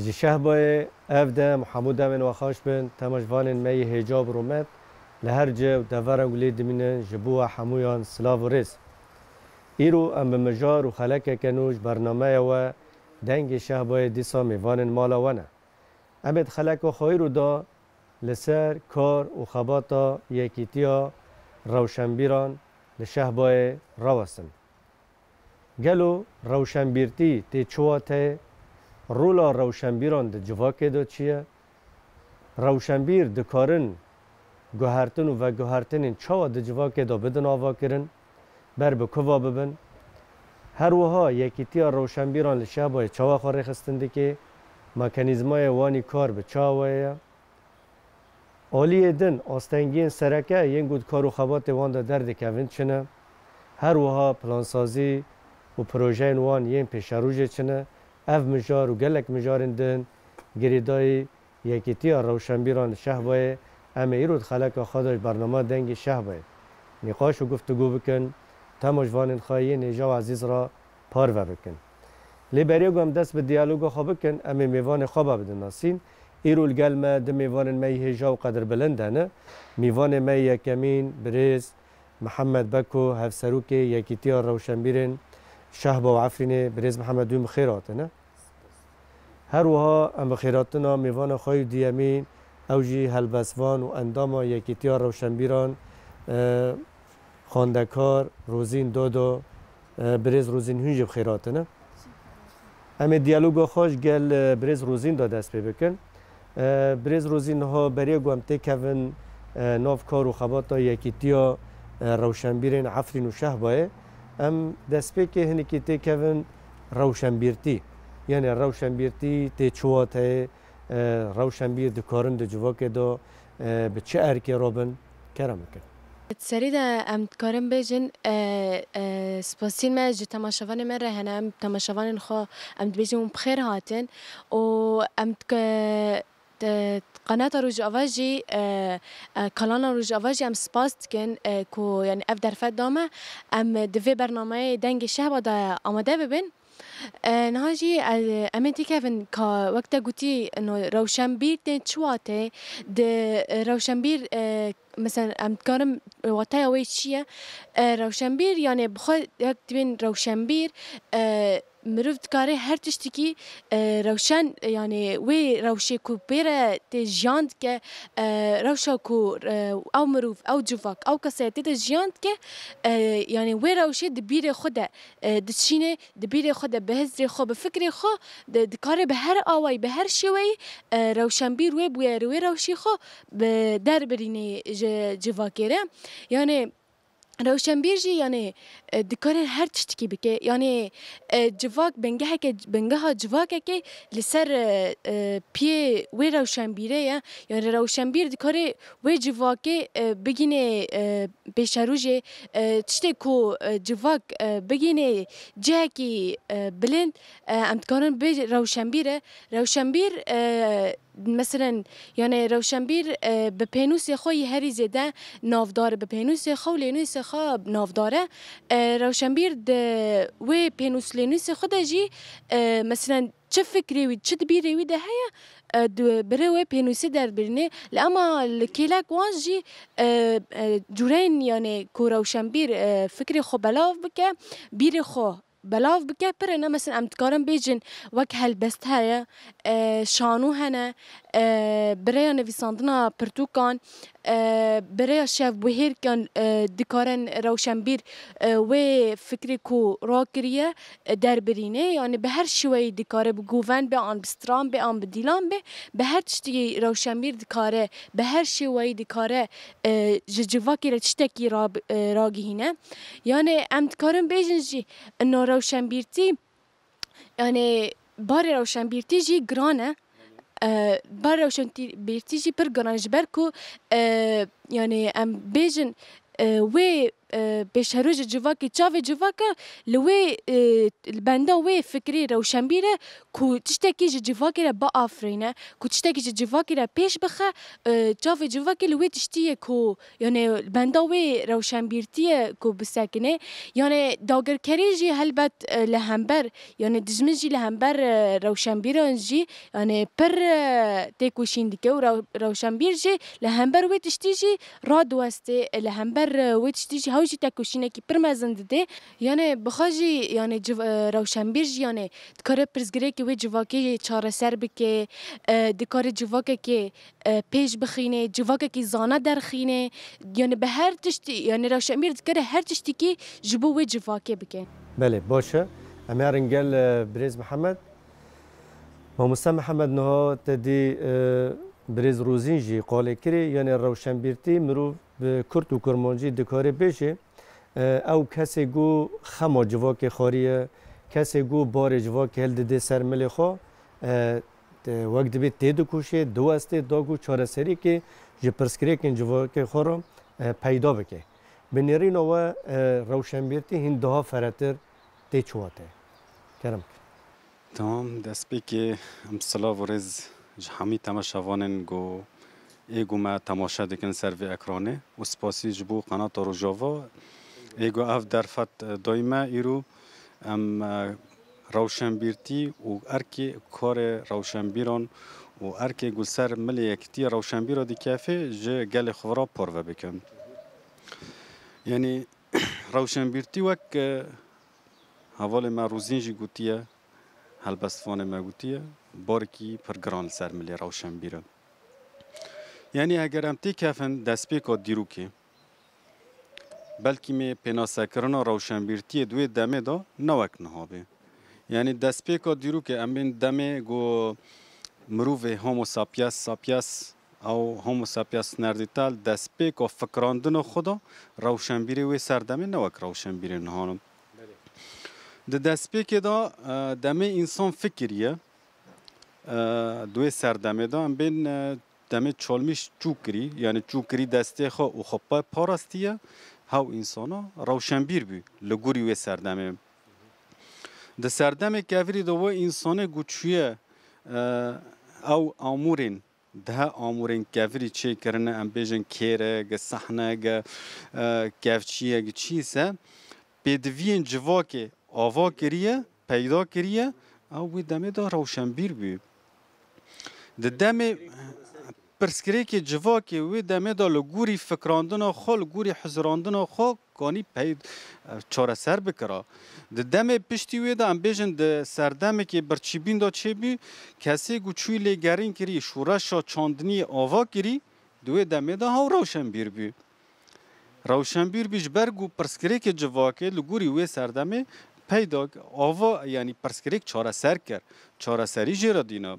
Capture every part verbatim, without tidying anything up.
Ji Şehbayê ev dem û hemû demên we xweş bin, temaşvanên me yê hêja û rûmet li her cih û deveran ku lê dimînin, ji bo we hemûyan silav û rêz. Îro em bi mijar û xelekeke nû ji bernameya we Dengê Şehbayê dîsa mêvanên mala we ne. Em ê di xeleka xwe îro de li ser kar û xebata Yekîtiya Rewşenbîran li Şehbayê rawestin. Gelo rewşenbîrtî tê çi wateyê? Rola rewşenbîran di civakê de çi ye? Rewşenbîr dikarin guhertin û veguhertinên çawa di civakê de bidin avakirin, ber bi ku ve bibin? Her wiha Yekîtiya Rewşenbîran li Şehbayê çawa xwe rêxistin dike? Mekanîzmayê wan î kar bi çi awayê ye? Aliyê din, astengiyên sereke yên ku di kar û xebatê wan de derdikevin çi ne? Her wiha plansazî û projeyên wan yên pêşerojê çi ne? Ev mijar û gelek mijarên din girêdayî Yekîtiya Rewşenbîran li Şehbayê em ê îro di xeleka xwe de ji bernama Dengê Şehbayê nîqaş û guftûgû bikin, temaşvanên xwe yên hêja û ezîz re parve bikin. Lê berê ku em dest bi diyaloga xwe bikin, em ê mêvanê xwe be bidin nasîn. Îro li gel me du mêvanên me yê hêja û qedirbilind hene. Mêvanê me yê yekemîn birêz Mihemed Beko, hevserokê Yekîtiya Rewşenbîrên Şehba û Efrînê, birêz Mihemed, wî bi xêr hatine. Her wiha em bi xêrhatina mêvana xwe yê duyemîn, ew jî helbestvan û endama Yekîtiya Rewşenbîran, e, xwendekar Rozîn Dodo, e, birêz Rozîn, hûn jî bi xêr hatine. Em ê diyaloga xwe ji gel, e, birêz Rozîn de dest pê bikin. E, birêz Rozîn, niha berê ku em têkevin, e, nav kar û xebata Yekîtiya, e, Rewşenbîrên Efrîn û Şehbayê, em destpêkê hinekî têkevin rewşenbîrtî. Yanî rewşenbîrtî tê çi wateyê, e, rewşenbîr dikarin di civakê de, e, bi çi erkê re bin? Kerem bikin. Di serî de em dikarin bêjin, e, e, spasiyên me ji temaşevanê me re hene, em temaşevanên xwe em dibêjin hûn bi xêr hatin û em dike-, Di qenata Rojava jî, e, e, kanala Rojava jî em spas dikin, e, ku, yanî, ev derfet da me. Em di vê bernameyê Dengê Şehba de amade bibin. E, niha jî, e, em ê têkevin ka wek te gotî, no, rewşenbîr tên çi watê? Di, e, rewşenbîr, e, mesela em dikarin wateya wê çi ye? E, rewşenbîr, yanî, bi xwe wek dibên rewşenbîr, e, mirov dikare her tiştekî, e, rewşen, yanî wê rewşê ku pê re tê jiyan dike, e, rewşa ku, e, ew mirov, ew civak, ew kesayetê de jiyan dike, e, yanî wê rewşê di bîrê xwe de, e, diçîne, di bîrê xwe de, bi hizrê xwe, bi fikrê xwe, di-, dikare bi her awayî, bi her şêweyî, e, rewşenbîr wê bûyerê wê rewşê xwe bi der birînê ji civakê re. Yanî, Rewşenbîr jî, yanî, e, dikare her tiştekî bike. Yanî, e, civak, bingeheke, bingeha civakekê li ser, e, e, piyê wê rewşenbîrê ye. Yanî rewşenbîr dikare wê civakê, e, bigîne, e, pêşerojê, e, tiştê ku, e, civak, e, bigîne cihekî, e, bilind, e, em dikarin bê rewşenbîr e. Rewşenbîr, e, Meselen, yanî rewşenbîr, e, bi pênûsê xwe yî herî zêde navdar e, bi pênûsê xwe û lênûsê xwe navdar e. E, rewşenbîr di wê pênûs lênûsê xwe de jî, e, meselen, çi fikrê wî, çi di bîrê wî de heye, e, di, bi rê wê pênûsê derbirîne. Lê ema li kêlek wan jî, e, e, cûreyên, yanî ku rewşenbîr, e, fikrê xwe belav bike, bîrê xwe belav bike, pir e. Ne, mesela, em dikarin bêjin wek helbest heye, e, şanû hene, e, bi rêya nivîsandina pirtûkan, E, bi rêya şevbihêrkiyan, e, dikarin rewşenbîr, e, wê fikrê ku rakiriye, e, derbirîne. Yani bi her şiweyî dikare, bi goven be, an bi stran be, an bi dîlan be, bi her tiştî rewşenbîr dikare, bi her şiweyî dikare, e, ji civakê re tiştekî ra-, e, ragihîne. Yani em dikarin bêjin jî, ino rewşenbîrtî, yani barê rewşenbîrtî jî giran e. E, barê rewşenbîrtî jî pir giran e, ji ber ku, e, yani em bêjin, e, wê, e, pêşerojê civakê, çavê civaka li wê, e, li benda wê fikrê rewşenbîr e ku tiştekî ji civakê re biafirîne, ku tiştekî ji civakê re pêş bixe, e, çavê civakê li wê tiştî ye ku, yani li benda wê rewşenbîrtî ye ku bisekine. Yani dagirkerî jî helbet, e, li hember, yani dijmin jî li hember, e, rewşenbîran jî, yani pir, e, têkoşîn dike û rew-, rewşenbîr jî li hember wê tiştî jî radiwestê, e, li hember, e, wê tiştî jî hew jî têkoşînekî pir mezin dide. Yani bi xwe jî, yani civ-, e, rewşenbîr jî, yani dikare pirsgirêkê wê civakê çareser bike, e, dikare civakekê, e, pêş bixîne, civakekî zana derxîne. Yani bi her tiştî, yani rewşenbîr dikare her tiştîkî ji bo wê civakê bike. Belê, baş e. Em herin gel, e, birêz Mihemed. Mamoste Mihemed, niha te dî, e, birêz Rozîn jî qalê kirê, yani rewşenbîrtî mirov bi kurt û kurmancî dikarê bêjê, e, ew kesê ku xema civakê xwarî ye, kesê ku barê civakê hildidê ser milê xwe, e, te-, wek dibê têdikoşê, diwestê, da ku çareseriyekê ji pirsgirêkên civakê xwe re, e, peyda bike. Bi nêrîna we, e, rewşenbîrtî hîn daha feretir tê çi wate? Kerem kir. Tamam, destpêkê em silav û rêz ji hemî temaşevanên ku ê ku me temaşe dikin ser vê ekranê û spasî ji bo Qenata Rojava ê ku ev derfet, e, dayî me. Îro em, e, rewşenbîrtî û erkê karê rewşenbîran û erkê ku ser milê yekitî rewşenbîra dikefê ji gelê xwe re parve bikin. Yanî rewşenbîrtî wek, e, hevalê me Rozîn jî gotiye, helbestvanê me gotiye, barekî pir giran li ser milê rewşenbîr e. Yanî heger em têkevin destpêka dîrokê, belkî mê pênasekirina rewşenbîrtiyê di wê demê de ne wek niha bê. Yanî destpêka dîrokê em bên demê ku mirovê Homo sapiens sapiens, ew Homo sapiens neanderthal, destpêka fikrandina xwe de rewşenbîrê wê serdemê ne wek rewşenbîrê niha ne. Di destpêkê de, e, demê însan fikiriye, e, di wê serdemê de em bên, e, demê çalmîş çû kirî, yanî çû kirî destê xwe û xwe pa-, parastiye, hew însana rewşenbîr bû li gorî wê serdemê. Di serdemê kevirî de wê însanê ku çûye, e, ew amûrên, dihe amûrên kevirî çêkirine, em bêjin kêrek, sehnek, e, kevçiyek, çî se, pêdiviyên civakê ava kiriye, peyda kiriye, ew wê demê de rewşenbîr bû. Di demê pirsgirêkê civakê wê demê de li gorî fikrandina xwe, li gorî hizirandina xwe kanî pey, çareser bikira. Di demê piştî wê de em bêjin di serdemekê birçîbîn de çêbû, kesê ku çûyî lêgerîn kirî, şoreşa çandiniyê ava kirî, di wê demê de hew rewşenbîr bû. Rewşenbîr bû ji ber ku pirsgirêkê civakê li gorî wê serdemê peyda ava, yanî pirsgirêk çareser kir, çareserî jê re dîna.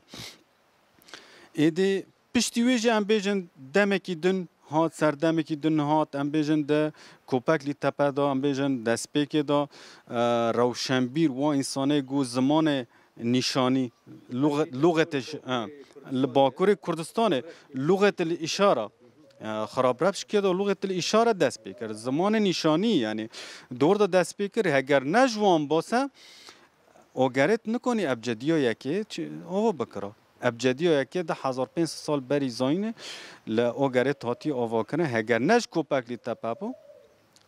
Êdî piştî wê jî em bêjin demekî din hat, serdemekî din hat, em bêjin di Kopeklî Tepe de, em bêjin destpêkê de, e, rewşenbîr, wa însanê ku zimanê nîşanî, luxe-, luxetê ş-, e, li Bakurê Kurdistanê, luxetil îşara, e, xirabreş kê de luxetil îşara dest pê kir. Zimanê nîşanî, yanî dor de dest pê kir. Heger ne ji wan base, Ogerêt nikonî ebcediya yekê çi, ava bikira. Ebcediya yekê du hezar pênc sed sal berî zayînê li Ogerêt hatiye avakirin. Heger ne ji Kopeklî Tepe bo,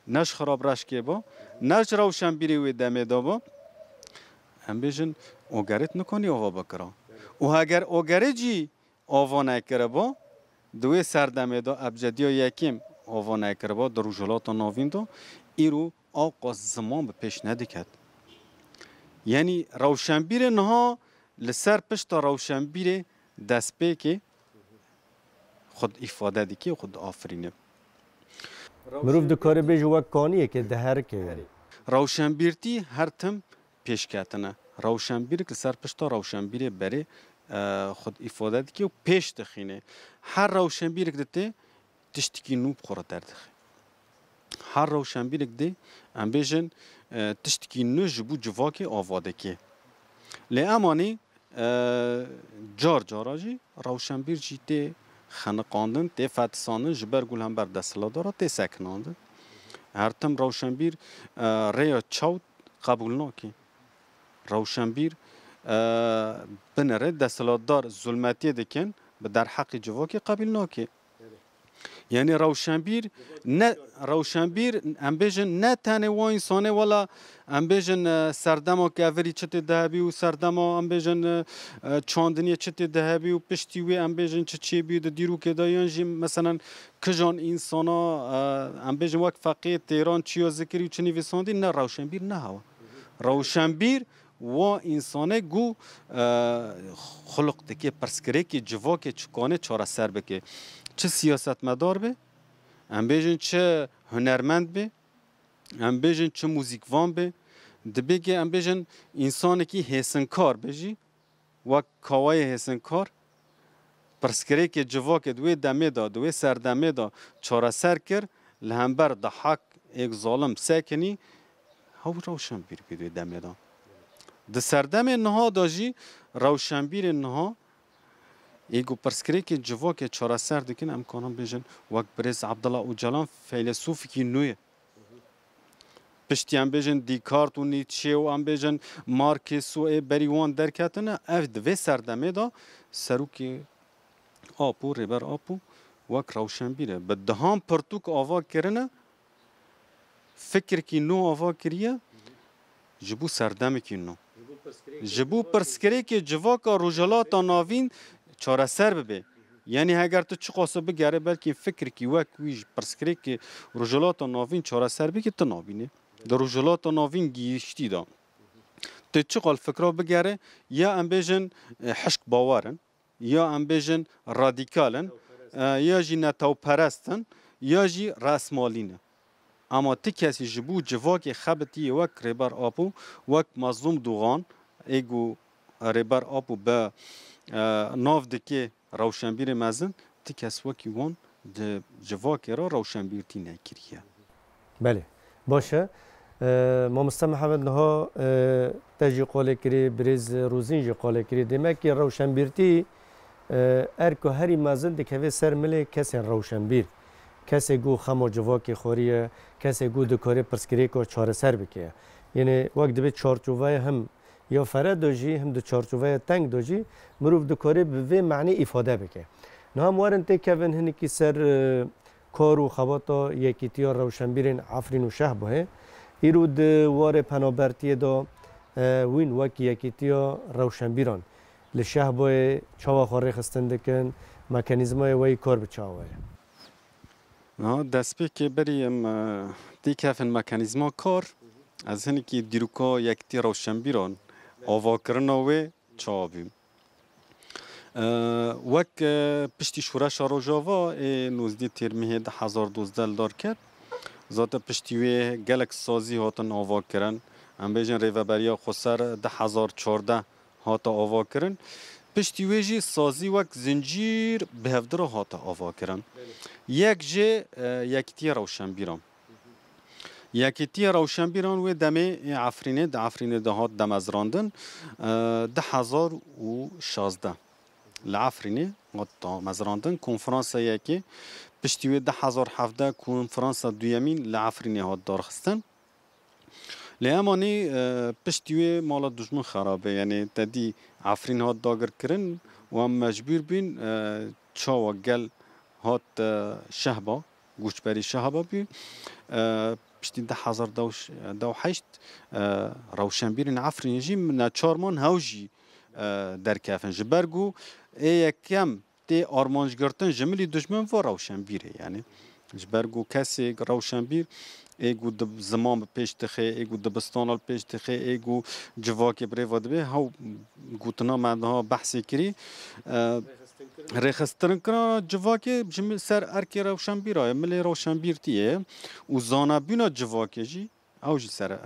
ne ji Xirabreşkê bo, ne ji rewşenbîrê wê demê de bo, em bêjin Ogerêt nikonî ava bikira. Û heger Ogerêt jî ava nekiriba, di wê serdemê de ebcediya yekêm ava nekiriba di Rojhilata Navîn de, îro ewqas ziman bi pêş nediket. Yanî rewşenbîrê niha li ser pişta rewşenbîrê destpêkê xwe îfade dike û xwe diafirîne. Mirov dikare bêje wek kaniyekê diherike. Rewşenbîrtî her tim pêşketin e. Rewşenbîrek li ser pişta rewşenbîrê berê, e, xwe îfade dike û pêş dixîne. Her rewşenbîrek di tê tiştekî nû bi xwe re derdixe. Her rewşenbîrek dê, em bêjin, e, tiştekî nû ji bo civakê ava dike. Lê emanî, e, car cara jî rewşenbîr jî tê xeniqandin, tê fetisandin, ji ber ku li hember desthilatdara tê sekinandin. Her tim rewşenbîr, e, rêya çewt qebûl nake. Rewşenbîr, e, binêre desthilatdar zulmetiyê dikin, bi derheqê civakê qebîl nake. Yanî rewşenbîr ne, rewşenbîr em bêjin ne tenê wa însanê wela em bêjin, e, serdema kevirî çi tê dihebî û serdema em bêjin, e, e, çandiniyê çi tê dihebî û piştî wê em bêjin çi çêbî di dîrokê de yan jî meselen kijan însana, e, em bêjin wek feqê têran çiya zikirî û çi nivîsandî ne rewşenbîr ne hewa. Rewşenbîr wa însanê ku, e, xuluq dike, pirsgirêkê civakê çi kanê çareser bike. Çi siyasetmedar be, em bêjin çi hunermend be, em bêjin çi muzîkvan be, dibê ke em bêjin însanekî hêsinkar be jî, wek Kawayê Hêsinkar, pirsgirêkê civakê di wê demê de, di wê serdemê de çareser kir, li hember dehak êk zalim sekinî, hew rewşenbîr bû di wê demê de. Di serdemê niha de jî rewşenbîrên niha ê ku pirsgirêkê civakê çareser dikin, em karin bêjin wek birêz Abdullah Ocalan feylesûfekî nû ye. Piştî em bêjin Descartes û Nietzsche û em bêjin Marcus û ê berî wan derketine, ev di vê serdemê de serokê Apo, Rêber Apo wek rewşenbîr e. Bi dehan pirtûk ava kirine, fikirkî nû ava kiriye ji bo serdemekî nû. Ji bo pirsgirêkê civaka Rojhilata Navîn çareser bibe. Yanî heger tu çiqas bigere, belkî fikirkî wek wî ji pirsgirêkê Rojhilata Navîn çareser bike, tu nabînî. Di Rojhilata Navîn gihîştî de. Tu çiqas fikra bigere, ya em bêjin, e, hişk bawer in, ya em bêjin radîkal in, e, ya jî netewperest in, ya jî resmalî ne. Ama ti kesî ji bo civakê xebitî yê wek Rêber Apo, wek Mazlûm Dogan, ê ku Rêber Apo bi, e, nav dike rewşenbîrê mezin, ti kes wekî wan di civakê re rewşenbîrtî nekiriye. Belê. Baş e. E, mamoste Mihemed, niha, e, te jî qolê kirî, birêz Rûzîn jî qolê kirî. Demek ki rewşenbîrtî, e, erka herî mezin dikeve ser milê kesên rewşenbîr. Kesê ku xema civakê xweriye, kesê ku dikare pirsgirêka çareser bike. Yene wek dibê çarçoveya him ya fere de jî, him di çarçoveya teng de jî mirov dikare bi vê manî îfade bike. Niha em werin têkevin hinekî ser, e, kar û xebata Yekîtiya Rewşenbîrên Efrîn û Şehbayê. Îro di warê penabertiyê de, e, wîn wek Yekîtiya Rewşenbîran li Şehbayê çawa xwe rêxistin dikin, mekanîzmayê we yî kar bi çawa ye? Niha destpêkê berî em, e, têkevin mekanîzma kar, ez hinekî dîroka Yekîtiya Rewşenbîran, avakirina wê çawa bû. E, wek, e, piştî Şoreşa Rojava ê nozdeh Têrmehê du hezar dozdeh li dar ket, zaten piştî wê gelek sazî hatin avakirin. Em bêjin Rêveberiya Xweser du hezar çardeh hate avakirin. Piştî wê jî sazî wek zincîr bi hevdira hate avakirin. Yek jê, e, Yekîtiya Rewşenbîran. Yekîtiya Rewşenbîran wê demê ê Efrînê, di Efrînê de hat damezrandin, e, du hezar û şazdeh. Li Efrînê hat damezrandin. Konferansa yekê, piştî wê du hezar hevdeh konferansa duyemîn li Efrînê hat darxistin. Lê emanî, e, piştî wê mala dijmin xerab e. Yanî te dî Efrîn hat dagirkirin û em mecbûr bûn, e, çawa gel hat, e, Şehba, goçberî Şehba bû. E, piştî du hezar dew heşt, e, rewşenbîrên Efrînê jî neçar man hew jî, e, derkevin. Ji ber ku ê yekem tê armancgirtin ji milî dijmin va rewşenbîr e, yanî. Ji ber ku kesê rewşenbîr ê ku di ziman bi pêş dixe, ê ku dibistana li pêş dixe, ê ku civakê bi rê ve dibe, hew gotina me niha behsê kirî, e, Rêxistinkirina civakê ji mi-, ser erkê rewşenbîra ye, milê rewşenbîrtiyê ye û zanebûna civakê jî ew jî ser, e,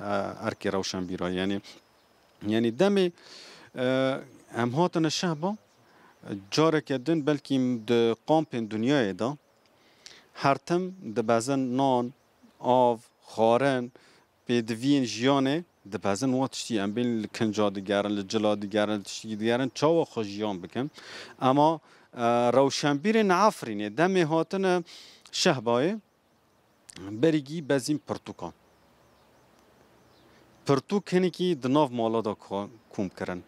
erkê rewşenbîra ye. Yanî, yanî demê, e, em hatine Şehba, careke din belkî di kampên dinyayê de her tim dibezin nan, av, xwarin, pêdiviyên jiyanê dibezin wan tiştî. Em bên li kinca digerin, li cila digerin, li tiştî digerin, çawa xwe jiyan bikin. Ema, e, rewşenbîrên Efrînê demê hatine Şehbayê, berî gî bezîn pirtûkan. Pirtûk hinekî di nav mala de ko-, kom kirin.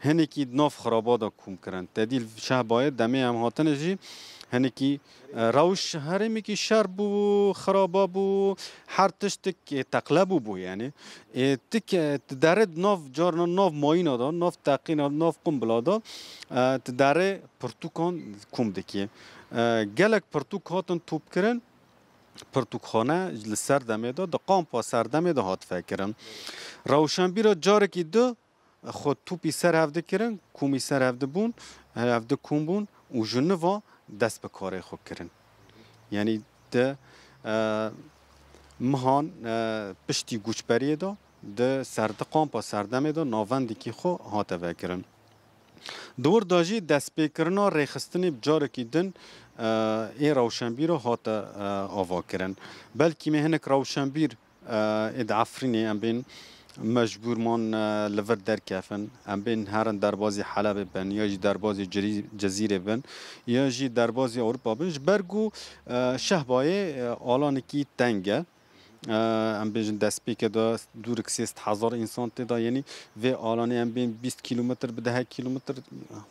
Hinekî di nav xiraba de kom kirin. Tedî li Şehbayê demê em hatine jî hinekî, e, rewş herêmekî şer bû, xiraba bû, her tiştek, e, teqle bû bû yanî. Ê, ti ke-, ti derê di nav carna nav mayîna de, nav teqîna, nav qumbila de, e, ti derê pirtûkan kom dikê. E, gelek pirtûk hatin topkirin, pirtûkxane li serdemê de, di kampa serdemê de hat vekirin. Rewşenbîra carekî du xwe tûpî ser hev dikirin, kûmî ser hev dibûn, hev dikom bûn û ji niva dest bi karê xwe kirin. Yanî di, e, mihan, e, piştî goçberiyê de di ser, di kampa serdemê de navendekî xwe hate vekirin. Di wir de jî destpêkirina rêxistinê bi carekî din, e, ê rewşenbîra hate, e, avakirin. Belkî me hinek rewşenbîr, e, ê di Efrînê em bên mecbûr man, e, li vir derkevin. Em bên herin derbazî Helebê bin, ya jî derbazî Cirî-, Cizîrê bin, ya jî derbazî Ewropa bin. Ji ber ku, e, Şehbayê, e, alanekî teng e. E, em bêjin destpêkê de dûrik sêst hezar însan tê de, yanî vê alanê em bên bîst kîlometr bi deh kîlometr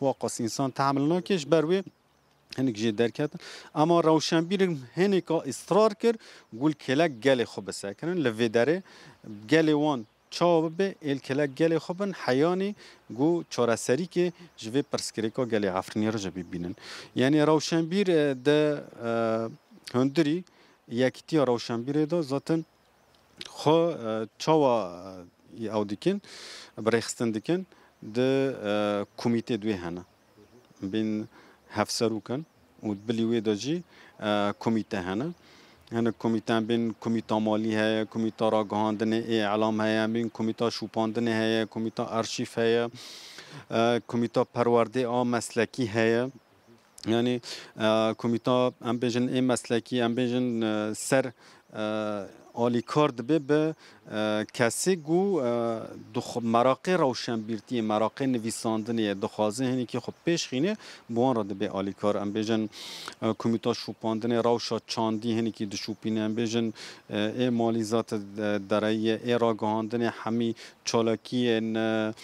waqas însan tehemil nake, ji ber wê hinek jê derketin. Ema rewşenbîrek hineka israr kir, ku li kêlek gelê xwe bisekirin. Li vê derê gelê wan çawa bibe, ê li kêlek gelê xwe bin, heyanî ku çareserîkê ji vê pirsgirêka gelê Efrînê re jî bibînin. Yanî rewşenbîr, e, di, e, hundirî Yekîtiya Rewşenbîrê de zaten xwe, e, çawa, e, ew dikin, bi rêxistin dikin, di, e, komîtê duê hene. Bên hevserok in û bilî wê de jî, e, komîte hene. Hinek komîte em bên komîta malî heye, komîta ragihandinê ê elam heye, em bên komîta şopandinê heye, komîta arşîv heye, e, komîta perwerdê a meslekî heye. Yanî, e, komîta, em bêjin, ê meslekî, em bêjin, e, ser, e, alîkar dibe bi, e, kesê ku, e, dixwe-, meraqê rewşenbîrtiyê, meraqê nivîsandinê ye, dixwaze hinekî xwe pêş xîne, bi wan re dibe alîkar. Em bêjin, e, komîta şopandinê rewşa çandî hinekî dişopîne. Em bêjin, e, ê malî zate de-, dereyî ye, ê ragihandinê hemî çalakiyên, e,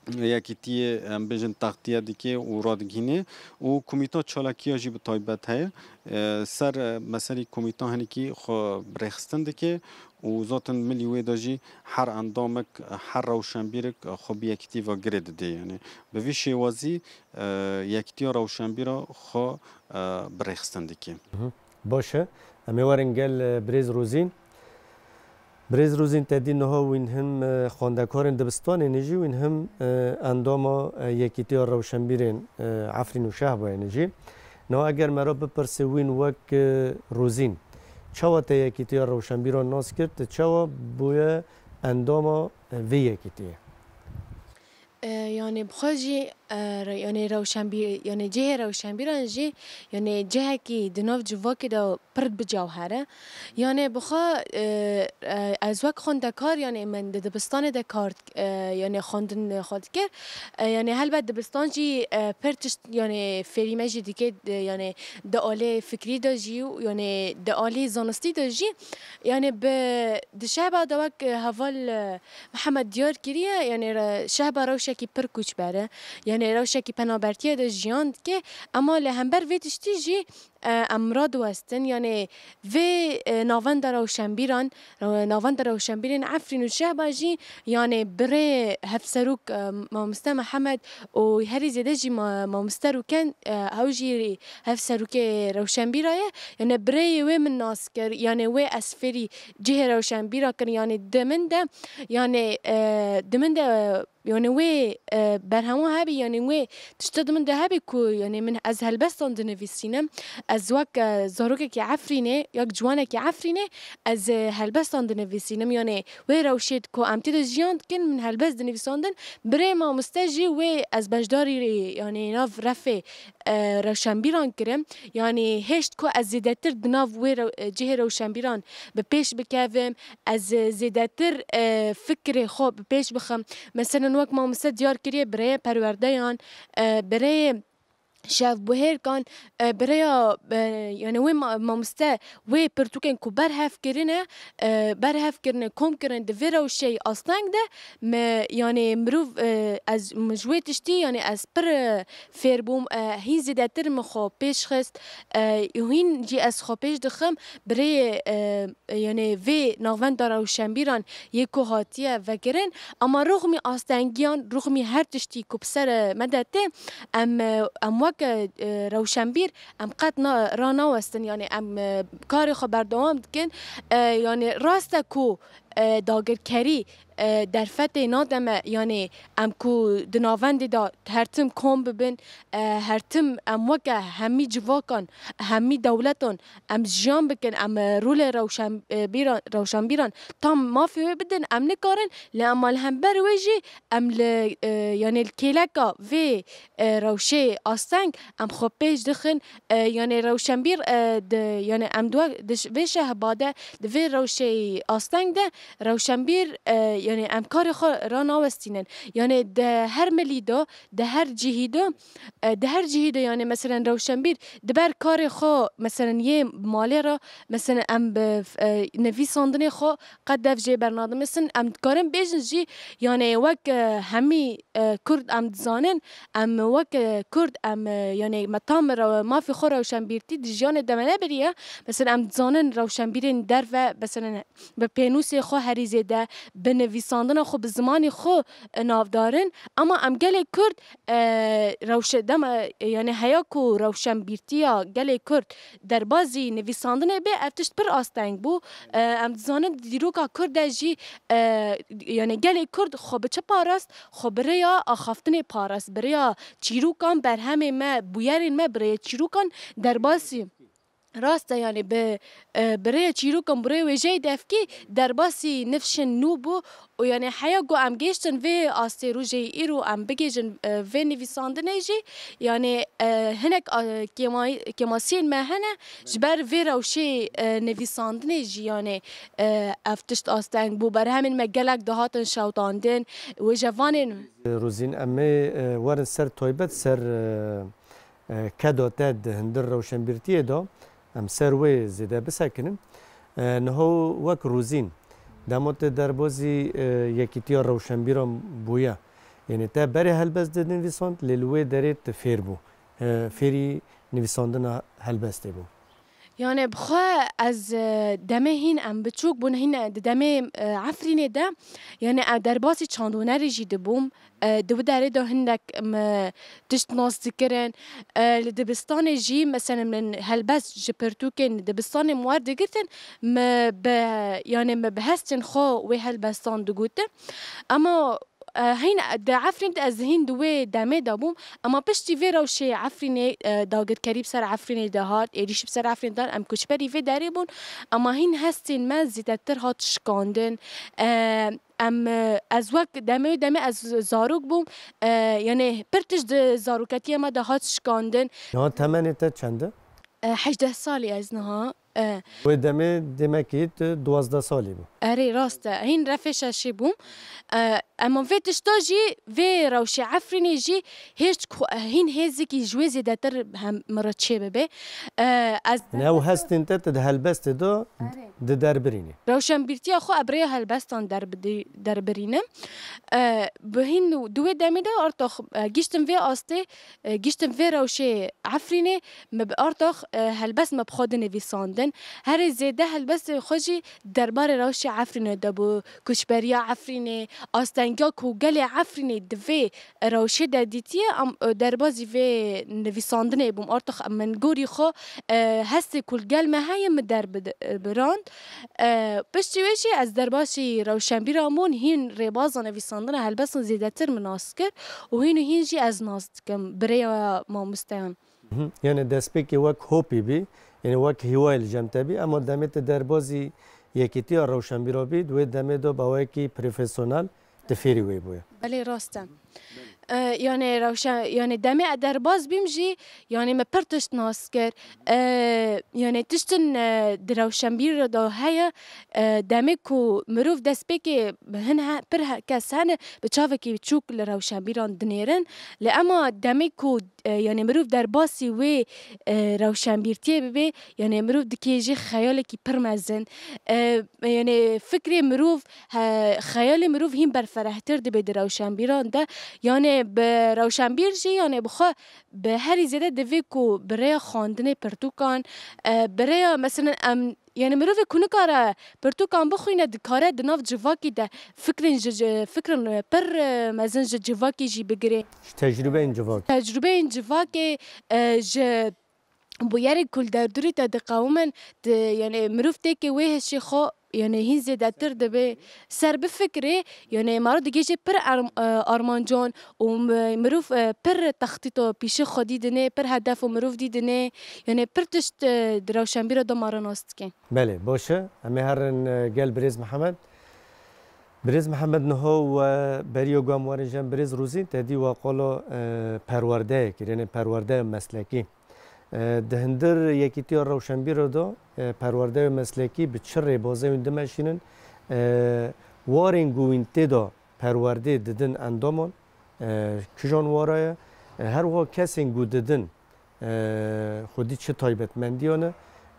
Yekîtiyê, em bêjin, textiye dike û radigihîne û Komîta Çalakiya jî bi taybet heye. E, ser, e, meselî komîta hinekî xwe bi rêxistin dike û zaten milî wê de jî her endamek, her rewşenbîrek xwe bi yekîtî ve girê dide. Yanî bi vî şêwazî, e, Yekîtiya Rewşenbîra xwe, e, bi rêxistin dike. Baş e. Em ê werin gel, e, birêz Rozîn. Birêz Rozîn, te dî niha wîn him, e, xwendekarên dibistanê ne jî, wîn him, e, endama, e, Yekîtiya Rewşenbîrên, e, Efrîn û Şehbayê ne jî. Niha eger me re bipirse wîn wek, e, Rozîn, çawa te Yekîtiya Rewşenbîran nas kir, te çawa bûye endama, e, vê yekîtiyê? E, yanî bi xwe jî, e, re-, yanî rewşenbî-, yanî cihê rewşenbîran jî, yanî cihekî di nav civakê de pir bicewher e. Yanî bi xwe, e, e, ez wek xwendekar, yanî min di dibistanê de kar, e, yanî xwendin xwe dikir. E, yanî helbet dibistan jî, e, pir tişt, yanî fêrî me jî dike, e, yanî di alê fikrî de jî û yanî di alê zanistî de jî, yanî bi, di Şehba de wek, e, heval, e, Mihemed diyar kiriye, yanî re-, Şehba rewşekî pir koçber e. Yanî rewşekî penabertiyê de jiyan dike. Ema li hember vê tiştî jî, E, em radiwestin, yanê vê, e, navenda rewşenbîran, rew-, navenda rewşenbîrên Efrîn û Şehba jî, yanê birê hevserok, e, mamoste Mihemed û herî zêde jî ma-, mamoste Rûken, e, ew jî hevserokê rewşenbîra ye. Yanê birêyê wê min nas kir, yanê wê ez fêrî cihê rewşenbîra kirin, yanê di min de, yanê, e, di min de, e, Yanî wê, e, berhema hebî, yanî wê tişta di min de hebî ku, yanî min ez helbestan dinivîsînim. Ez wek, e, zarokekî Efrînê, wek ciwanekî Efrînê, ez, e, helbestan dinivîsînim. Yanî wê rewşê ku em tê de jiyan dikin, min helbest dinivîsandin. Birê mamoste jî wê ez beşdarî, yanî nav refê, e, rewşenbîran kirim. Yanî hêşt ku ez zêdetir di nav wê rew-, e, cihê rewşenbîran bi pêş bikevim. Ez, e, zêdetir, e, fikrê xwe bi pêş bixim. Meselen wek mamoste diyar kiriye, birêyê perwerdeyan, e, birêyê şevbuhêrkan, e, birêya, e, yanî wê ma-, mamoste wê pirtûkên ku berhev kirine, e, berhev kirine, kom kirine di vê rewşeyê asteng de, me, yanî mirov, e, ez, min ji wê tiştî, yanî ez pir, e, fêr bûm, e, hîn zêdetir min xwe pêş xist, e, û hîn jî ez xwe pêş dixim, birêyê, e, yanî vê navenda rewşenbîran yê ku hatiye vekirin, ama rixmî astengiyan, rixmî her tiştî ku bi ser me de tê, em, em weke, e, rewşenbîr, em qet na-, ranawestin, yanî em, e, karê xwe berdewam dikin. E, yanî rast e ku, e, dagirkerî, e, derfetê nade me, yanî em ku di navendê de her tim kom bibin, e, her tim em weke hemî civakan, hemî dewletan em jiyan bikin, em, e, rolê rewşen-, e, bîran, rewşenbîran tam mafê wê bidin, em nikarin, lê ema li hember wê jî em li, e, yanî li kêleka vê, e, rewşê asteng em xwe pêş dixin, e, yanî rewşenbîr, e, di, yanî em di we-, di ş-, vê şehba de, di vê rewşê asteng de rewşenbîr, e, yanî em karê xwe ranawestînin. Yanî di her milî de, di her cihî de, e, di her cihî de, yanî meselen rewşenbîr di ber karê xwe, meselen yê malê re, meselen em bi, e, nivîsandinê xwe qet dev jê bernadimisin. Em dikarin bêjin jî, yanî wek, e, hemî, e, Kurd em dizanin, em wek, e, Kurd em, e, yanî me tam re-, mafê xwe rewşenbîrtî di jiyanê de me nebiriye. Mesela em dizanin rewşenbîrên derve, mesela bi pênûsê xwe herî zêde, bi nivîsandina xwe, bi zimanê xwe, e, navdar in. Ama em gelê Kurd, e, rewşe-, dema, e, yanî heya ku rewşenbîrtiya gelê Kurd derbazî nivîsandinê bê, ev tişt pir asteng bû. E, em dizanin di dîroka Kurd de jî, e, yanî gelê Kurd xwe bi çi parast? Xwe bi rêya axaftinê parast, bi rêya çîrokan, berhemê me, bûyerên me bi rêya çîrokan derbasî. Rast e, yanî bi, e, bi rê çîrokan, bi rê wêjeyê devkî derbasî nifşên nû bû û yanî heya ku em gêştin vê astê rojê îro em bigêjin, e, vê nivîsandinê jî, yanî, e, hinek, e, kêmay-, kêmasiyên me hene ji ber vê rewşê, e, nivîsandinê jî, yanî, e, ev tişt asteng bû. Berhemên me gelek dihatin şewitandin, wêjevanên Rûzîn, em ê, e, werin ser taybet, ser, e, e, keda te di hundir rewşenbîrtiyê de, em ser wê zêde bisekinin. E, niha wek Rûzîn, dema te derbazî, e, yekîtiya rewşenbîran bûye, yanî te berê helbest dinivîsand, lê li wê derê tu fêr bû. E, fêrî nivîsandina helbestê bû. Yanî bi xwe ez, e, demê hîn em biçûk bûn, hîn di demê, e, Efrînê de, yanî, e, derbasî çandhunerê jî dibûm. E, di wî derê de hindek me tişt nas dikirin. E, li dibistanê jî, mesela min helbest ji pirtûkên dibistanê min werdigirtin, me bi, yanî me bi hestên xwe wê helbestan digotin. Ema, e, hîn di Efrîn de ez hîn di wê demê de bûm. Ema piştî vê rewşê Efrînê, e, dagirkerî bi ser Efrînê de hat, êrîşî bi ser Efrînê de hat, em koçberî vê derê bûn. Ema hîn hestên me zêdetir hat şikandin. E, Em, e, ez wek demê û demê ez zarok bûm. E, yanî pir tişt di zaroketiya me de hat şikandin. Niha temenê te çend e? E, hejdeh salî ez niha. E. Wê demê demekî tu duwazdeh salî bû. Erê, rast e. Hîn refê şeşê bûm. E, ema vê tişta jî, vê rewşê Efrînê jî hêşt ku-, hîn hêzikî ji wê zêdetir hem min re çê bibe. E, ez Ne ew hestên te, tu di helbestê de Erê. Di derbirînê. Rewşenbîrtiya xwe ebrêya helbestan derbidî-, derbirînim. E, bi hîn di wê demê de artox, e, giştim vê astê, e, giştim vê rewşê Efrînê, me bi artox, e, helbest me bi xwe dinivîsandin. Herê zêde helbestê xwe jî derbarê rewşê Efrînê de bû. Koçberiya Efrînê, astengiya ku gelê Efrînê di vê rewşê de dîtiye, em, e, derbazî vê nivîsandinê bûm. Artox min gorî xwe, e, hestê ku li gel me heye min derbirand. E, piştî wê jî ez derbasî rewşenbîran bûn, hîn rêbaza nivîsandina helbestan zêdetir min nas kir û hîn û hîn jî ez nas dikim bi rêya mamosteyan. Mhm. Yani destpêkê wek hobî bî, yani wek hîwayê li cem te bî, ema demê te derbazî yekîtiya rewşenbîra bî, di wê demê de bi awayekî profesyonel tu fêrî wê bûye. Belê, rast e. E, yani rewşen, yani demê ez derbaz bîm jî, yani me pir tişt nas kir. E, yani tiştin, e, di rewşenbîr de heye, e, demê ku mirov destpêkê hin he, pir he, kes hene bi çavekî biçûk li rewşenbîran dinêrin. Lê ema demê ku e, yani mirov derbasî wê, e, rewşenbîrtiyê bibe, yani mirov dikê jê xeyalekî pir mezin. E, yani fikrê mirov, he, xeyalê mirov hîn berferehtir dibe di rewşenbîran de. Yani bi rewşenbîr jî, yani bi xwe bi herî zêde divê ku bi rêya xwendinê pirtûkan, e, bi rêya, meselen, em Yani mirovê ku nikare pirtûkan bixwîne, dikare di nav civakî de fikrên ji, ji, fikrên, e, pir, e, mezin ji civakî jî bigire. Ji tecrûbeyên civakê. Tecrûbeyên civakê, e, ji bûyerên ku li derdorê te diqewimin, di, yani mirov têkê wê hişê xwe, yani hîn zêdetir dibe. Ser bifikirê, yani maro digihêje pir erm-, e, armancan û mi-, mirov, e, pir textîto pîşê xwe dîdinê, pir hedefo mirov dîdinê. Yani pir tişt, e, di rewşenbîra de mara nas dike. Belê, baş e. Em ê herin, e, gel birêz Mihemed. Birêz Mihemed niha we beriya ku em werin cem birêz Rûzîn, te dî we qala, e, perwerdeyê kir, yani perwerdeya meslekî. E, di hundir yekîtiya rewşenbîra de, e, perwerdeya meslekî bi çi rêbazeyên dimeşînin? E, warên ku wîn tê de perwerdê didin endaman, e, kijan wara ye? E, her wiha kesên ku didin, e, xwedî çi taybetmendiyan e?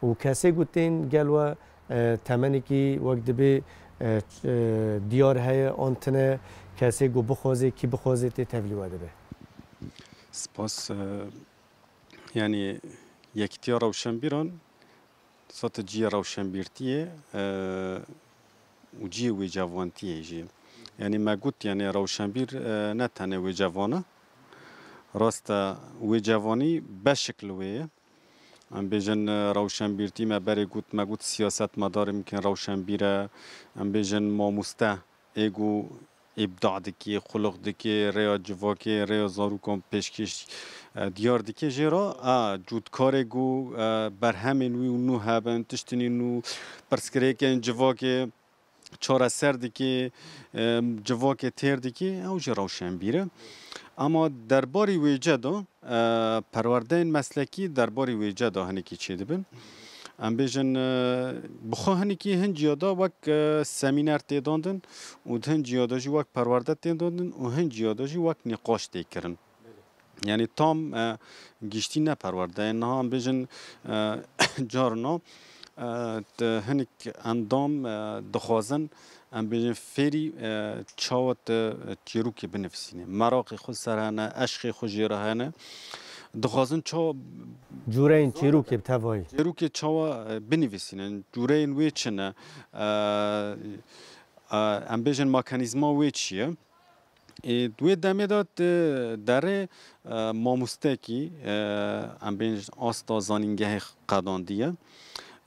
Û kesê ku tên gel we, e, temenekî wek dibê, e, ç-, e, diyar heye an tine, kesê ku bixwaze, kî bixwaze tê tevlî we dibe? Spas. E, Yani Yekîtiya Rewşenbîran sate cihê rewşenbîrtiyê, e, û cihê wêcevantiyê jî. Yani me got, yani rewşenbîr, e, ne tenê wêcevan e. Rast e, wêcevanî beşik li wê ye. Em bêjin, e, rewşenbîrtî, me berê got, me got siyasetmedarê mimkin rewşenbîr e. Em bêjin mamoste ê ku îbda dikê, xulix dikê, rêya civakê, rêya zarokan pêşkêş, e, diyar dikê jê re, a, cotkarê ku, e, berhemên wî û nû hebin, tiştinî nû, pirsgirêkên civakê çareser dikê, e, civakê têr dikê, ew jî rewşenbîr e. Ama derbarî wêce de, e, perwerdeyên meslekî derbarî wêce de hinekî çêdibin. Em bêjin, e, bi xwe hinekî hin ciya de wek, e, semîner tê dandin û di hin ciya de jî wek perwerde tê dandin û hin ciya de jî wek nîqaş tê kirin. Yani tam, e, giştî ne perwerde ye. Niha em bêjin, e, carna, e, di hinek endam, e, dixwazin, em bêjin fêrî, e, çawa tu çîrokê binivîsînî. Meraqê xwe ser hene, eşqê xwe jê re hene. Dixwazin çawa Cûreyên çîrokê bi tevahî. Çîrokê çawa, e, binivîsînin, cûreyên wê çi ne? E, e, em bêjin mekanîzma wê çi ye? Ê, di wê demê de tu derê, e, mamostekî, e, em bên asta zanîngehê qedandiye,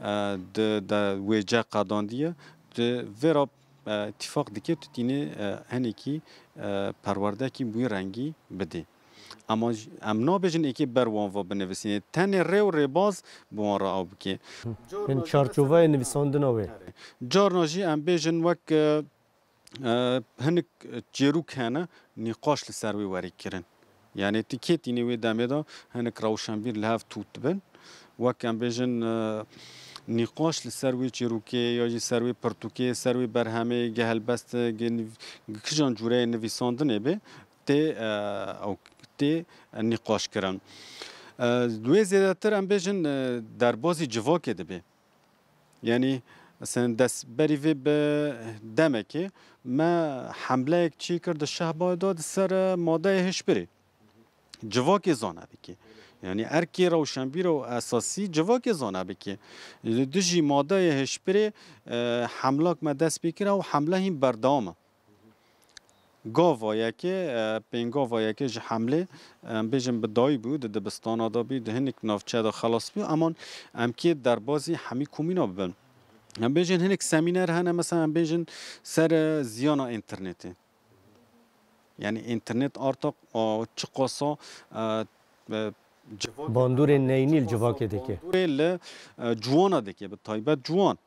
e, di, de wêce qedandiye, tu vê re, e, îtîfaq dike tu tînê, e, hinekî, e, perwerdekî bi wî rengî bidê. Ama j-, em nabêjin êkê ber wan ve binivîsînê. Tenê rê û rêbaz bi wan re ew bike. Hin çarçoveyê nivîsandina wê. Carna jî em bêjin wek, e, E, hinek çêrok hene, nîqaş li ser wê werê kirin. Yani tu kê tînê wê demê de hinek rewşenbîr li hev tût dibin. Wek em bêjin, e, nîqaş li ser wê çêrokê ya jî ser wê pirtûkê, ser wê berhemê, gi helbest, gi niv-, gi kijan cûreyê nivîsandinê be, tê, e, ew tê nîqaş kirin. E, wê zêdetir em bêjin, e, derbazî civakê dibe. Yani, Mesela dest berî vê bi demekê me hemleyek çêkir di Şehbayê de di ser, e, madeyê hişbirê. Civakê zana bike. Yanî erkê rewşenbîr û esasî civakê zana bike. Li dijî madeyê hişbirê, e, hemlak me dest pê kir û hemle hîn berdewam e. Gava yekê, e, pêngava yekê ji hemlê, em bêjin bi dayî bû, di dibistana de bî, di hinek navçe de xelas bû, eman em kê derbazî hemî komîna bibin. Em bêjin hinek semîner hene, mesela em bêjin ser, e, ziyana înternetê. Yani înternet arta, a, çiqasa, e, e, civak Bandorên neynî li civakê dike. Bandorê li, e, ciwana dike, bi taybet ciwan.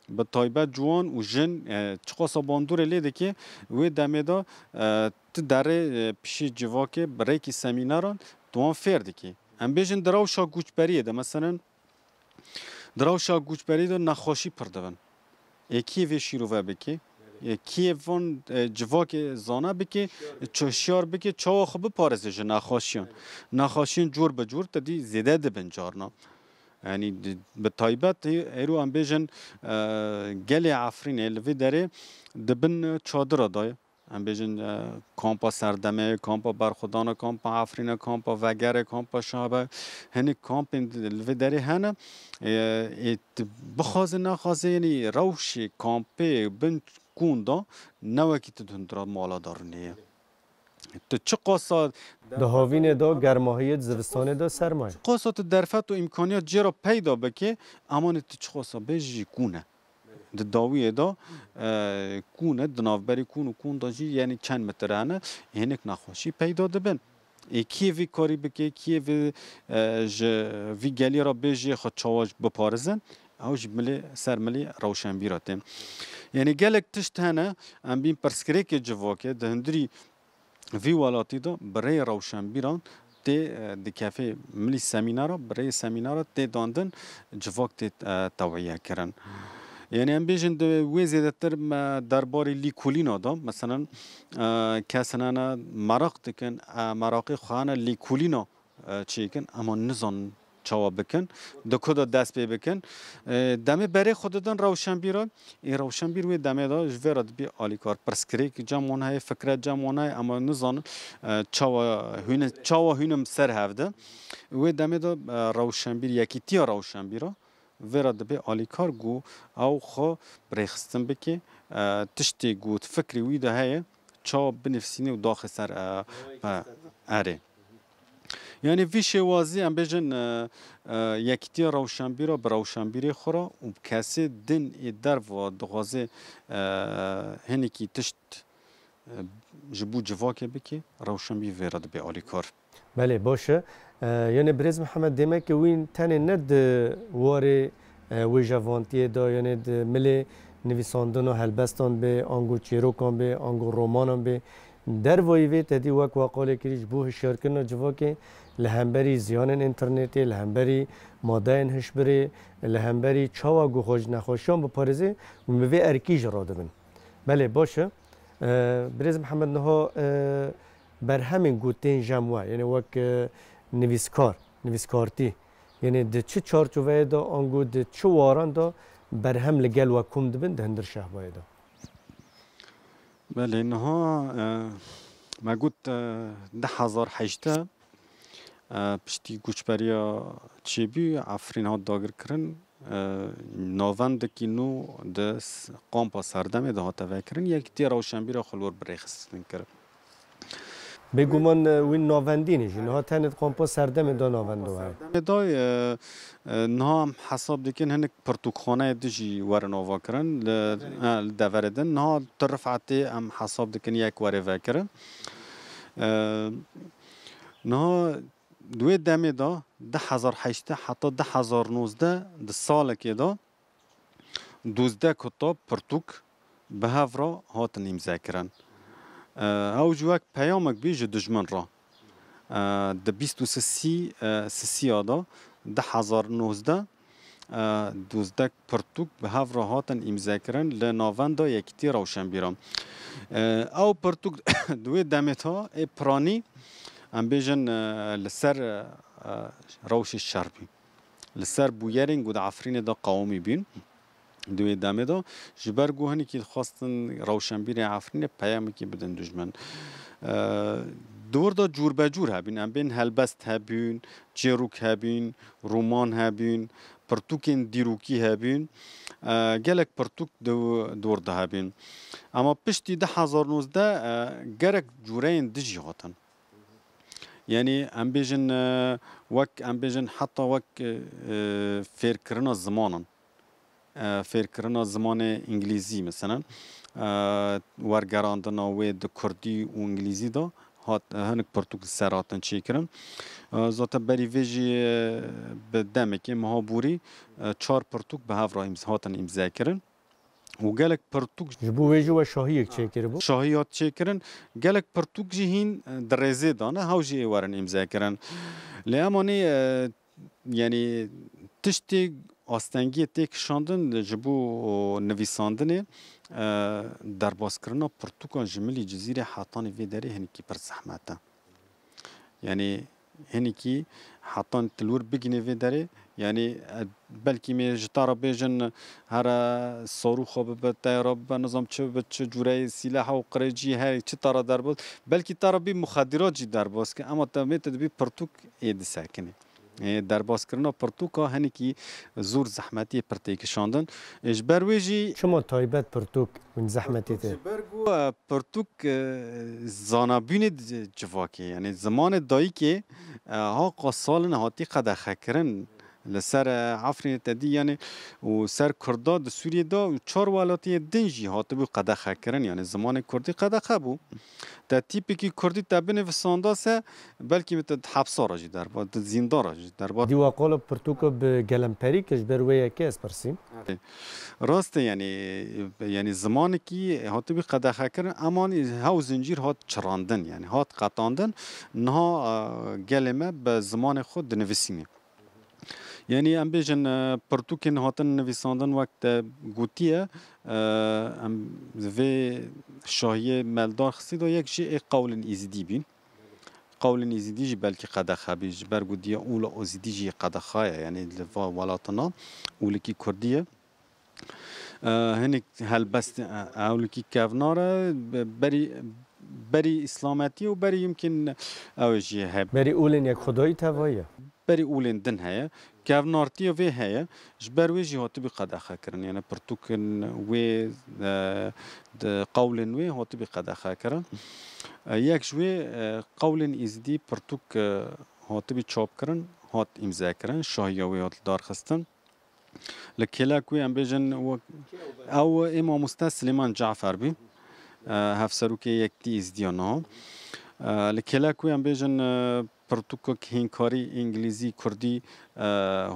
Bi taybet ciwan û jin, e, çiqasa bandorê lê dike, wê demê de, e, tu derê, e, pişî civakê bi rêkî semîneran tu wan fêr dikî. Em bêjin di rewşa goçberiyê de, meselen, di rewşa goçberiyê de nexweşî pir dibin. Ê kî vê şîrove bike, ê kî van, e, civakê zana bike, ço-, şiyar bike, çawa xwe biparêze ji nexweşiyan. Nexweşiyên cor bi cor te dî zêde dibin carna. Yanî di-, bi taybet ê-, êro em bêjin, e, gelê Efrînê li vê derê di bin çadira de ye. Em bêjin, e, kampa Serdemê, kampa Berxwedana, kampa Efrîne, kampa Vegerê, kampa Şabe, hinek kampên di-, li vê derê hene. E, ê, tu bixwaze naxwaze, yanî rewşê kampê bin kûn de ne wekî tu di hundura mala de rûnê ye. Tu çiqasa Di havînê de germahiyê, di zivistanê de serma ye. Çiqasa tu derfet û îmkaniyat jê re peyda bike, emanê tu çiqasa bê jî kûn e. Di dawiyê de, e, kûn e, di navberî kûn û kûn de jî, yanî çend metre hene, hinek nexweşî peyda dibin. Ê kî vî karî bike, kî vî, e, ji vî gelî re bê jê xwe çawa biparizin, ew ji milê, ser milê rewşenbîra tê. Yanî gelek tişt hene, em bîn pirsgirêkê civakê di hundirî vî welatî de bi rêyê rewşenbîran tê, e, dikefê milî semînara, bi rêyê semînara tê dandin, civak tê, e, tewîye kirin. Yanî em bêjin di wê zêdetir me derbarê lîkolîna de, meselen, e, kes hene meraq dikin, e, meraqê xwe hene lîkolîna, e, çêkin, ema nizanin çawa bikin, di ku de dest pê bikin. E, demê berê xwe didin rewşenbîra, ê rewşenbîr wê demê de ji vê re dibî alîkar. Pirsgirêk cem wan heye, fikret cem wan heye, ema nizanin, e, çawa hûne, çawa hûnim ser hev de. Wê demê de, e, rewşenbîr, yekîtiya rewşenbîra vê re dibê alîkar ku ew xwe birêxistin bike, e, tiştê ku di fikrê wî de heye, çawa binivîsîne û daxê ser, e, pe-, erê. Yanî vî şêwazî em bêjin, e, e, yekîtiya rewşenbîra bi rewşenbîrê xwe re û bi kesê din ê derva dixwaze, e, hinekî tişt, e, ji bo civakê bike, rewşenbîr vê re dibe alîkar. Belê, baş e. E, yanî birêz Mihemed, dêmeke wî tenê ne di warê, e, wêjevantiyê de, yanî di milê nivîsandina helbestan bê, ango çîrokan bê, ango romanan bê. Dervayî vê te dî wek we qalê kirî ji bo hişyarkirina civakê li hemberî ziyanên înternetê, li hemberî madeyên hişbirê, li hemberî çawa ku xwe ji nexweşiyan biparêzê û bi vê erkî jî radibin. Belê, baş e. E, birêz Mihemed, niha, e, berhemên ku tên cem we, yanî wek, e, nivîskar, nivîskartî, yanî di çi çarçoveyê de, ango di çi waran de berhem li gel we kom dibin di hundir Şehbayê de? Belê, niha, e, me got, e, du hezar hejdeh, e, piştî koçberiya çêbû, Efrîn hat dagirkirin. E, navendekî nû di s-, kampa Serdemê de hate vekirin, yekîtiya rewşenbîra xwe li wir birêxistin kir. Bêguman, e, wî navendî ne jî, niha tenê di kampa Serdemê de navendo heye. Serdemê de, e, e, niha em hesab dikin hinek pirtûkxaneyê din jî werin avakirin, li, e, li deverê din. Niha tu Rifetê em hesab dikin yek werê vekirin. E, niha Di wê demê de, du hezar heştê heta du hezar nozdeh, di salekê de duzdeh kutab pirtûk bi hev re hatin îmzekirin. E, ew jî wek peyamek bî ji dijmin re. E, di bîst û sisî, e, sisiya de, du hezar nozdeh, e, duzdeh pirtûk bi hev re hatin îmzekirin li Navenda Yekîtî Rewşenbîran. E, ew pirtûk di wê demê de ê piranî, em bêjin, e, li ser, e, rewşê şer bî. Li ser bûyerên ku di Efrînê de qewimî bîn. Di wê demê de ji ber ku hinekî dixwestin rewşenbîrê Efrînê peyamekî bidin dijmin. E, di wir de cûrbecûr hebîn, em bên helbest hebîn, çêrok hebîn, roman hebîn, pirtûkên dîrokî hebîn. E, gelek pirtûk di, di wir de hebîn. Ama piştî du hezar nozdeh, e, gelek cûreyên din jî hatin. Yanî em bêjin, e, wek, em bêjin heta wek, e, e, fêrkirina zimanan. E, fêrkirina zimanê îngilîzî, meselen, e, wergerandina wê di kurdî û îngilîzî de hat, e, hinek pirtûk li ser hatin çêkirin. E, zaten berî vê jî, e, bi demekê meha borî, e, çar pirtûk bi hev re îmz-, hatin îmzekirin. Û gelek pirtûk Ji bo wê jî we şahiyek çêkiribû? Şahî hat çêkirin. Gelek pirtûk jî hîn, e, di rêzê de ne, hew jî ê werin îmzekirin. Lê emanî, e, yanî tiştê astengiyê tê kişandin ji bo nivîsandinê, e, derbaskirina pirtûkan ji milî Cizîrê hetanî vê derê hinekî pir zehmet e. Yanî hinekî hetan tu li wir bigînê vê derê, yanî, e, belkî me ji te re bêjin, here sarûxa bibe, teyara bibe, nizam çi bibe, çi cûreyê sîleha û qirêcî her çi te re derbas, belkî te re bî muxedîrat jî derbas ke, ema te mê te dibî pirtûk ê disekinê. Ê, derbaskirina pirtûka hinekî zor zehmetî pir tê kişandin. Ê, ji ber wê jî Çima taybet pirtûk hûn zehmetê Pirtûk tê? Ji ber ku, e, pirtûk, e, zanabûnê di civakê, yanî zimanê dayikê, e, haqa salin hatî qedexekirin. Li ser, e, Efrînê te dî, yanî û ser Kurda di Sûriyê de û çar welatiyê din jî hatibû qedexekirin, yanî zimanê kurdî qedexe bû. Te tîpekî kurdî te binivîsanda se, belkî te di hepsa re jî derba, di zîndan re jî derba. Dîwa qala pirtûka bi gelemperî ke ji ber wê yekê ez pirsîm. Rast e, yanî, yanî zimanekî hatibî qedexekirin, emanî hew zincîr hat çirandin, yanî hat qetandin. Niha, e, gelê me bi zimanê xwe dinivîsîne. Yanî em bêjin, e, pirtûkên hatin nivîsandin wek te gotiye, e, em vê şahiyê me li dar xistî de yek jî ê qewlên Êzidî bîn. Qewlên Êzidî jî belkî qedexe bî, ji ber ku diya ûla Êzidî jî qedexa ye, yanî li va welatana ûlikî kurdî ye. E, hinek helbest, e, ewlikî kevnar e, be-, berî, berî îslametî û berî yimkîn ew ê jî hebe. Berî ûlên yekxwedayî tevayî ye. Berî ûlên din heye. Kevnartiya vê heye. Ji ber wê jî hatibî qedexekirin. Yanî pirtûkên wê, e, di qewlên wê hatibî qedexekirin. E, yek ji wê, e, qewlên Êzidî pirtûk, e, hatibî çapkirin, hat îmzekirin, şahiya wê hat lidarxistin. Li kêlek wê em bêjin wek, ew ê mamoste Silêman Cafer bî. E, hevserokê Yekitî Êzidiya niha. E, li kêlek wê em bêjin, e, pirtûkek hînkarî îngilîzî, kurdî, e,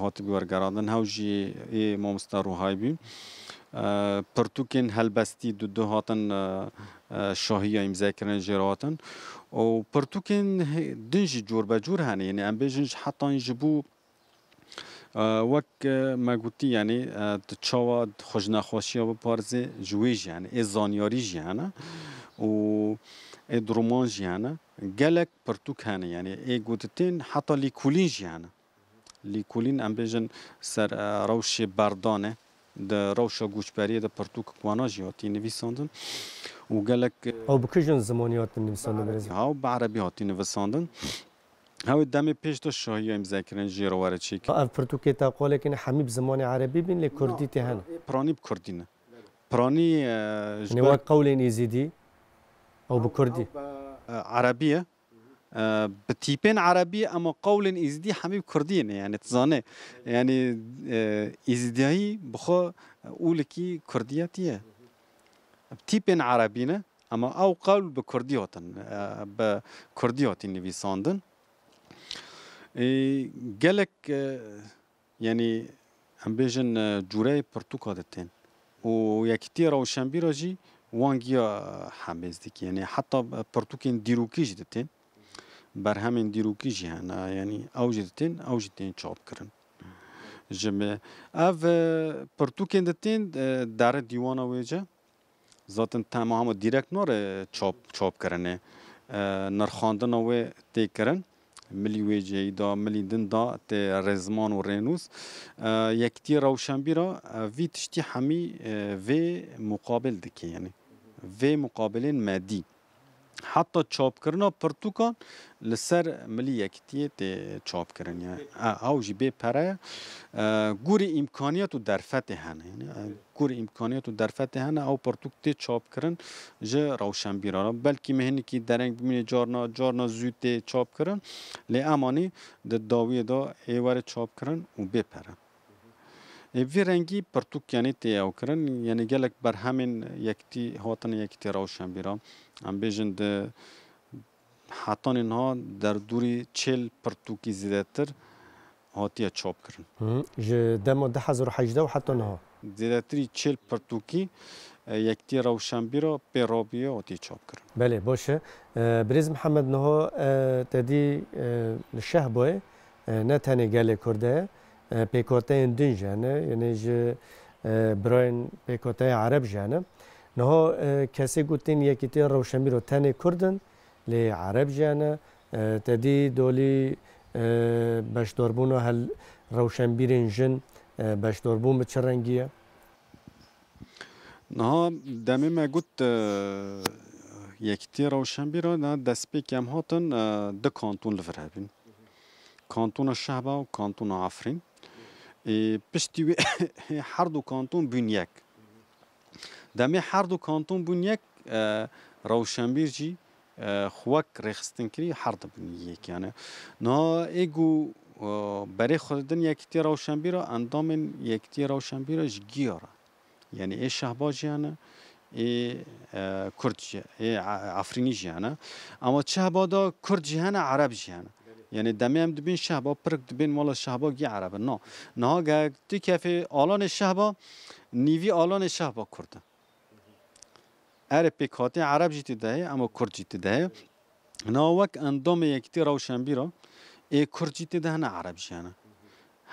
hatibî wergerandin. Hew jî ê mamoste Ruhay bî. E, pirtûkên helbestî du du hatin, e, e, şahiya îmzekirin jê re hatin. Û pirtûkên he-, din jî cûr be cûr hene. Yanî em bêjin ji hetan ji bo E, wek, e, me gotî, yanî, e, tu çawa xwe ji nexweşiya biparêzî, ji wê jî hene, ê zanyarî jî hene û ê di roman jî hene. Gelek pirtûk hene, yanî ê ku ditên heta lîkolîn jî hene. Lîkolîn, em bêjin, ser, e, rewşê berdanê, di rewşa goçberiyê de pirtûk wana jî hatî nivîsandin û gelek, e, Ew bi kîjan zimanî hatin nivîsandin, birêz? Ha, bi erebî hatî nivîsandin. Ew demê pêş de şahiya îmzekirin jê re were çêkirin. Ev pirtûkê te qolekî ne hemî bi zimanê erebî bîn, lê kurdî tê hene? Piranî bi kurdî ne. Piranî, e, ji Nê ber wek qewlên Êzidî, ew bi kurdî. Ew bi, e, erebî ye. E, bi tîpên erebî ye, ama qewlên Êzidî hemî bi kurdî ne, yanî tu zanê. Yanî, e, Êzidiyayî bi xwe, e, ûlikî kurdiyetî ye. Bi tîpên erebî ne. Ema ew qewl bi kurdî hatin, e, bi kurdî hatî nivîsandin. E, gelek, e, yanî em bêjin, e, cûreyê pirtûka ditên. Û Yekîtiya Rewşenbîra jî wan giya hemêz dikî. Yanî heta pirtûkên dîrokî jî ditên. Berhemên dîrokî jî hene. Yanî ew jî ditên, ew jî tên çapkirin. Ji me, ev, e, pirtûkên ditên, e, dere dîwana wê ce. Zaten tema hema dîrekt nare çap, çapkirinê. E, nirxandina wê tê kirin. Milî wê cihê da, milî din da tê rêzman û rênûs. E, Yekîtî Rewşenbîra, e, vî tiştî hemî, e, vê muqabil dike, yanî vê muqabilên medî. Heta çapkirina pirtûkan li ser Milî Yekîtiyê tê çapkirin. Yani, e, ew jî bê pere ye. E, gurî îmkaniyet û derfetê hene. Yani, e, gurî îmkaniyet û derfetê hene, ew pirtûk tê çapkirin ji Rewşenbîra re. Belkî me hinekî dereng bimîne, carna, carna zû tê çapkirin. Lê emanî di dawiyê de ê were çapkirin û bê pere. Ê vî rengî pirtûk, yanî tê ew kirin, yanî gelek berhemên Yekîtî hatin, Yekîtî Rewşenbîra. Em bêjin di hetanî niha derdûrî çêl pirtûkî zêdetir hatiye çapkirin. Hı. Ji dema du hezar û hejdeh û heta niha? Zêdetirî çêl pirtûkî, e, Yekîtî Rewşenbîra pê rabûye hatiye çapkirin. Belê, baş e. E, Birêz Mihemed, niha, e, te dî, e, li Şehbayê, e, ne tenê gelê Kurd e, e, pêkhateyên din jî hene, yanî ji, e, birayên pêkhateyê Ereb jî hene. Niha, e, kesê ku tên Yekîtiya Rewşenbîra tenê Kurd in, lê Ereb jî hene. E, te dî dolî, e, beşdarbûna hel-, rewşenbîrên jin, e, beşdarbûn bi çi rengî ye? Niha demê me got, e, Yekîtiya Rewşenbîra, niha destpêkê em hatin, e, du kanton li vir hebîn. Kantona Şehba û Kantona Efrîn. Ê, piştî wê her du kanton bûn yek. Demê her du kanton bûn yek, e, Rewşenbîr jî, e, xwe wek rêxistinkirî her du bûn yek. Yani, niha ê ku, e, berê xwe didin Yekîtiya Rewşenbîra, endamên Yekîtiya Rewşenbîra ji giya re. Yani ê Şehba jî hene, ê, e, Kurd jî, ê A-, Efrînî jî hene. Ama Şehba da Kurd jî hene, Ereb jî hene. Yani demê em dibên Şehba, pirik dibên wala Şehba gî Ereb in. Na. Niha ge tu kefê alanê Şehba, nîvî alanê Şehba Kurd in. Erê pêkhatê Ereb jî tê de heye, ama Kurd jî tê de heye. Niha wek endamê Yekîtiya Rewşenbîra, ê Kurd jî tê de hene, Ereb jî hene.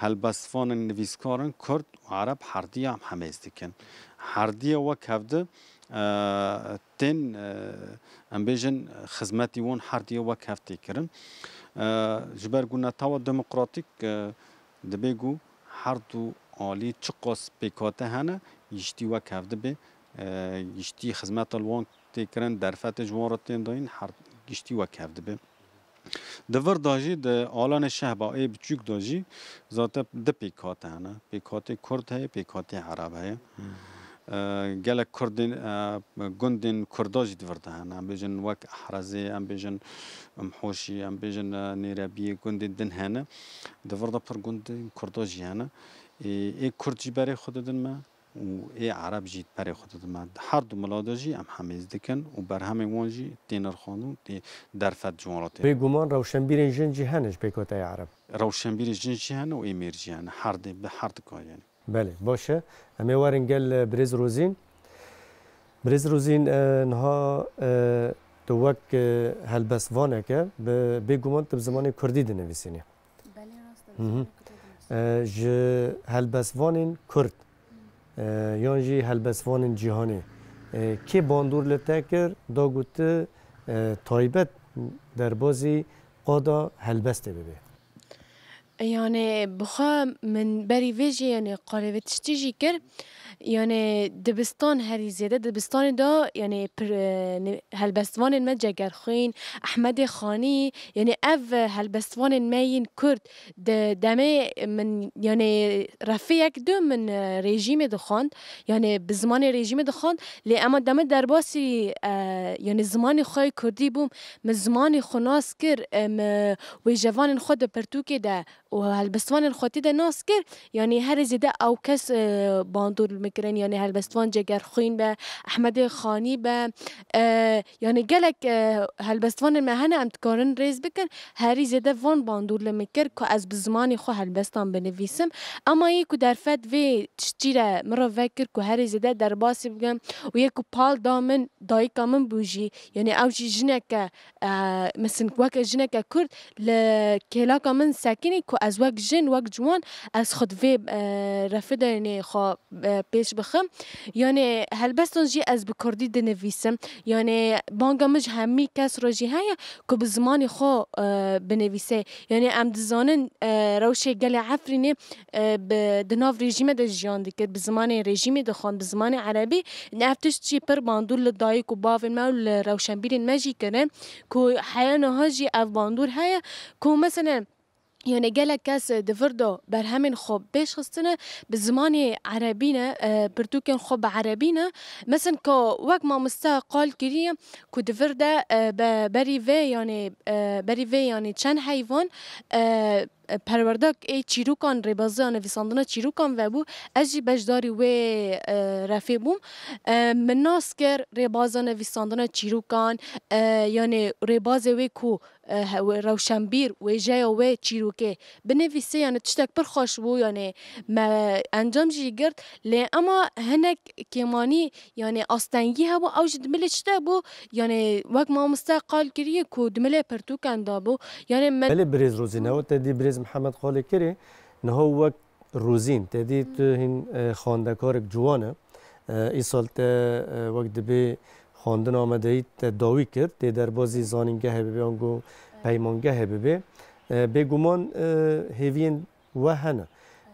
Helbestvanên, nivîskarên Kurd û Ereb herdiya em hemêz dikin. Herdiya wek hev di, e, tên, e, em bêjin, xizmetî wan herdiya wek hev tê kirin. E, ji ber ku netewa demokratîk, e, dibê ku her du alî çiqas pêkhate hene, giştî wek hev dibe, e, giştî xizmeta li wan tê kirin, derfetê ji wan re tên dayîn, her giştî wek hev dibe. Di vir de jî, di alanê Şehba ê biçûk de jî zaten du pêkhate hene. Pêkhatê Kurd heye, pêkhatê Ereb heye. E, gelek Kurdên, e, gundên Kurda jî di vir de hene. Em bêjin wek Ehrezê, em bêjin Mhoşî, em bêjin, e, Nêrebiyê, gundên din hene. Di vir de pir gundên Kurda jî hene. Ê, ê Kurd jî berê xwe didin me û ê Ereb jî berê xwe didin me. Di her du mila de jî em hemêz dikin û berhemên wan jî tê nirxandin û tê derfet ji wan re tê. Bêguman rewşenbîrên jin jî hene ji pêkhateya Ereb. Rewşenbîrê jin jî hene û ê mêr jî hene. Her dê bi her dikarî hene. Belê, baş e. Em ê werin gel, e, Birêz Rozîn. Birêz Rozîn, e, niha, e, tu wek, e, helbestvaneke bi, bêguman tu bi zimanê kurdî dinivîsînî. Belê, rast e, Hı hı. Zimanê kurdî dinivîsim. E, ji helbestvanên kurd, e, yan jî helbestvanên cîhanê, e, kê bandor li te kir, da ku tu, e, taybet derbazî qada helbestê bibî? Yani, bi xwe min berî vê jî, yani, qalê vê tiştî jî kir. Yani, dibistan herî zêde, dibistanê de, yani, pir, e, ne-, helbestvanên me Cegerxwîn, Ehmedê Xanî, yani, ev, e, helbestvanên me yên Kurd, di demê min, yani, refê yek du min, e, rejîmê dixwand, yani, bi zimanê rejîmê dixwand, lê ema demê derbasî, e, yani, zimanê xwe yê Kurdî bûm, min zimanê xwe nas kir, e, min wêjevanên xwe di pirtûkê de û helbestvanên xwe tê de nas kir, yanî herî zêde ew kes, e, bandor li min kirin, yanî helbestvan Cegerxwîn be, Ehmedê Xanî be, e, yanî gelek, e, helbestvanên me hene, em dikarin rêz bikin, herî zêde van bandor li min kir ku ez bi zimanê xwe helbestan binivîsim. Ema yê ku derfet vê tiştî re min re vekir ku herî zêde derbasî bikim û yê ku pal da min, dayika min bû jî, yanî ew jî jineke, e, misin weke jineke Kurd li kêlaka min sekinî ku ez wek jin, wek ciwan, ez xwe di vê, e, refê de, yanê xwe, e, pêş bixim. Yanê helbestan jî ez bi kurdî dinivîsim. Yanê banga min ji hemî kes re jî heye ku bi zimanê xwe, e, binivîse. Yanê em dizanin, e, rewşê gelê Efrînê, e, bi, di nav rejîmê de jiyan dikir, bi zimanê rejîmê dixwend, bi zimanê erebî. Ev tişt jî pir bandor li dayik û bavên me û li rewşenbîrên me jî kirin ku heya niha jî ev bandor heye ku, meselen, yanê gelek kes di vir de berhemên xwe pêş xistine, bi zimanê erebî ne, e, pirtûkên xwe bi erebî ne. Mesela ku wek mamoste qal kiriye ku di vir de, e, be-, berî vê, yanê, e, berî vê, yanê çend heyvan, e, e, perwerdak ê çîrokan, rêbaziya nivîsandina çîrokan vebû, ez jî beşdarî wê, e, refê bûm. E, min nas kir rêbaza nivîsandina çîrokan, e, yanê rêbazê wê ku, e, he-, wê rewşenbîr, wêjeya wê çîrokê binivîse, yanê tiştek pir xweş bû, yanê me encam jî girt. Lê ema hinek kêmanî, yanê astengî hebû, ew jî di milê çi de bû, yanê wek mamoste qal kiriye ku di milê pirtûkan de bû. Yanê me Belê birêz Rozîn, ew te dî birêz Mihemed qalê kirê, niha wek Rozîn, te dî tu hîn, e, xandekarek ciwan e. E, îsal te, e, wek dibê xwendina amedeyî te dawî kir, tê derbazî zanîngehê bibe, ango peymangehê bibe. E, bêguman, e, hêviyên we hene.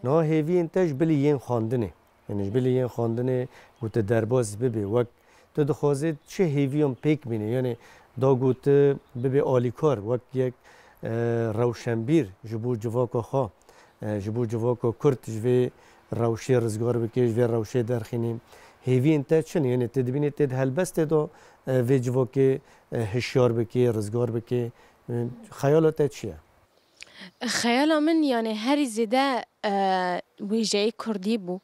Niha hêviyên te ji bilî yên xwendinê. Yanî ji bilî yên xwendinê ku tu derbas bibê, wek tu dixwazê çi hêviyan pêk bînî? Yanî da ku tu bibê alîkar, wek yek, e, rewşenbîr ji bo civaka xwe, e, ji bo civaka Kurd ji vê rewşê rizgar bikê, ji vê rewşê derxînî. Hêviyên te çi ne? Yanî tu dibînî tê di helbestê de, e, vê civakê, e, hişyar bikê, rizgar bikê. E, xeyala te çi ye? Xeyala min, yanê herî zêde, e, wêjeyê kurdî bû.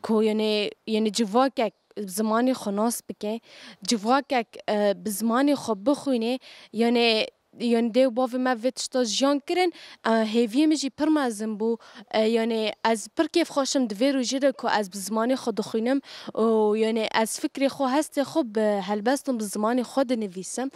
Ku, yanê, yanê civakek zimanê xwe nas bike, civakek, e, bi zimanê xwe bixwîne, yanê, yanê dê û bavê me vê tişta jiyan kirin, e, hêviyê min jî pir mezin bû. E, yanê ez pir kêfxweş im di vê rojê de ku ez bi zimanê xwe dixwînim û, yanê, ez fikrê xwe, hestê xwe bi helbestan bi zimanê xwe dinivîsim.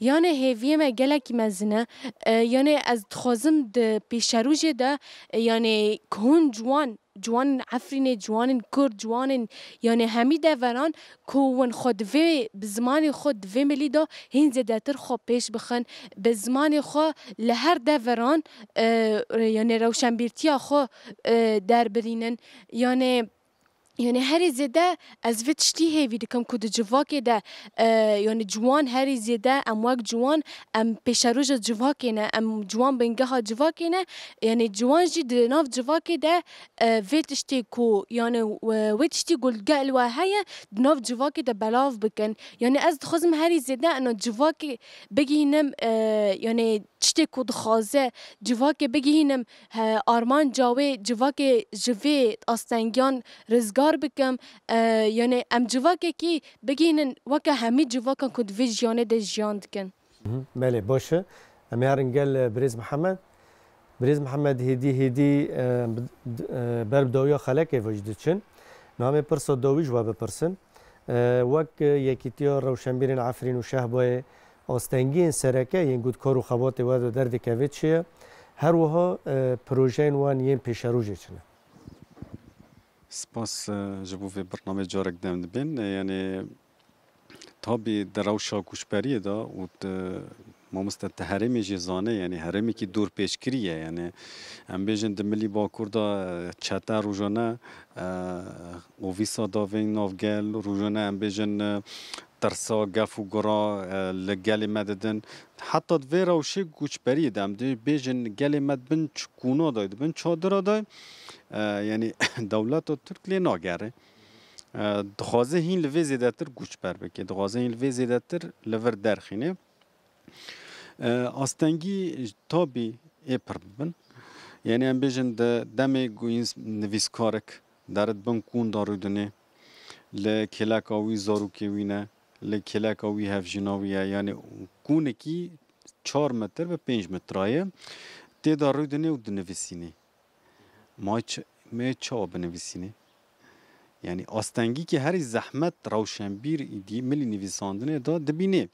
Yanê hêviyê me gelekî mezin e. E, yanê ez dixwazim di pêşerojê de, e, yanê ku hûn ciwan, ciwanên Efrînê, ciwanên Kurd, ciwanên, yanê hemî deveran ku hûn xwe di vê, bi zimanê xwe di vê milî de hîn zêdetir xwe pêş bixin, bi zimanê xwe li her deveran, e, yanê rewşenbîrtiya xwe, e, derbirînin. Yanê, yanê herî zêde ez vê tiştî hêvî dikim ku di civakê de, e, yanî ciwan herî zêde em wek ciwan, em pêşeroja civakê ne, em ciwan bingeha civakê ne. Yanî ciwan jî di nav civakê de, e, vê tiştê ku, yanî, e, wê tiştî ku li gel we heye, di nav civakê de belav bikin. Yanî ez dixwazim herî zêde ena civakê bigihînim, e, yanî tiştê ku dixwaze civakê bigihînim, he, armanca wê civakê ji vê astengiyan rizgar bikim. E, yanî em civakekî bigihînin weke hemî civakan ku di vê jiyanê de jiyan dikin. Mhm. Belê, baş e. Em ê herin gel, e, birêz Mihemed. Birêz Mihemed, hêdî hêdî, e, bi, d-, e, ber bi dawiya xelekê ve jî diçin. Namê pirsa dawî ji we bipirsin. E, wek, e, Yekîtiya Rewşenbîrên Efrîn û Şehbayê, astengiyên sereke yên ku di kar û xebatê we de derdikeve çi ye? Her wiha, e, projeyên wan yên pêşerojê çi ne? Spas, e, ji bo vê birnamê carek dem dibên. E, yanî, tabî di rewşa koçberiyê de û di, mamoste, te herêmê jî zane, yanî herêmekî dorpêçkirî ye. Yanî, em bêjin di milî Bakur de, e, çete rojane, e, û vîsa davên navgel rojane, em bêjin, e, tirsa, gef û gura, e, li gelê me didin. Heta di vê rewşê koçberiyê de em dê bêjin gelê me di bin ç-, kûna de, di bin çadira de, e, yanî dewleta Tirk lê nagere. E, dixwaze hîn li vê zêdetir koçber bike, dixwaze hîn li vê zêdetir li vir derxîne. E, astengî tabî ê pir dibin. Yanî em bêjin di demê ku ins-, nivîskarek dere di bin kûn de rûdinê, li kêleka wî zarokê wî ne, li kêleka wî hevjîna wî ye. Yanî kûnekî çar metir bi pênc metra ye. Tê de rûdinê û dinivîsînê. Ma çi, me çawa binivîsînê? Yanî astengîkî herî zehmet rewşenbîr îdî milî nivîsandinê de dibînê.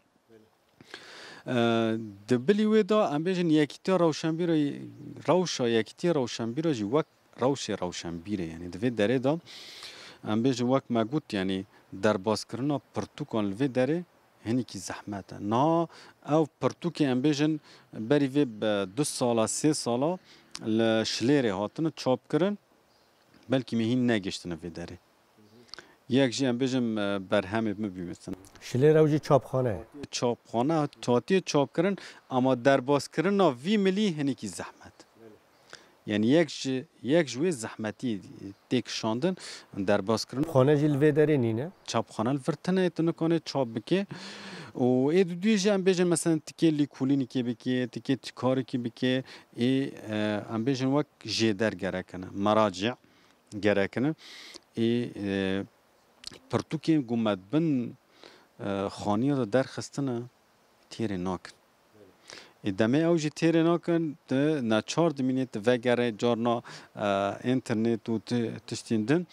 E, di bilî wê de em bêjin yekîtiya rewşenbîrê, rewşa yekîtiya rewşenbîrê jî wek rewşê rewşenbîrê, yanî di vê derê de em bêjin wek me got, yanî derbaskirina pirtûkan li vê derê hinekî zehmet e. Niha ew pirtûkê em bêjin berî vê bi du sala, sê sala li Şilêrê hatine çapkirin, belkî me hîn negihiştine vê derê. Yek jî em bêjin, e, berhemê min bî mesela. Şilêr ew jî çapxane ye. Çapxane, hatiye çapkirin, ama derbaskirina vî milî hinekî zehmet. Yanî yek ji, yek ji wê zehmetî tê kişandin, derbaskirin. Çapxane jî li vê derê nîne? Çapxane li vir tune ye, tu nikanê çap bike. Û ê duduyê jî em bêjin, mesela, tikê lîkolînîkê bike, tikê tikarekî bike, ê, e, em bêjin wek jêder gerek in, meracî gerek in. Ê, e, pirtûkên ku me di bin, e, xaniya de derxistine, têrê nakin. Ê demê ew jî têrê nakin, tu neçar dimînî, tu vegerê carna, e, înternet û ti-, tiştên din.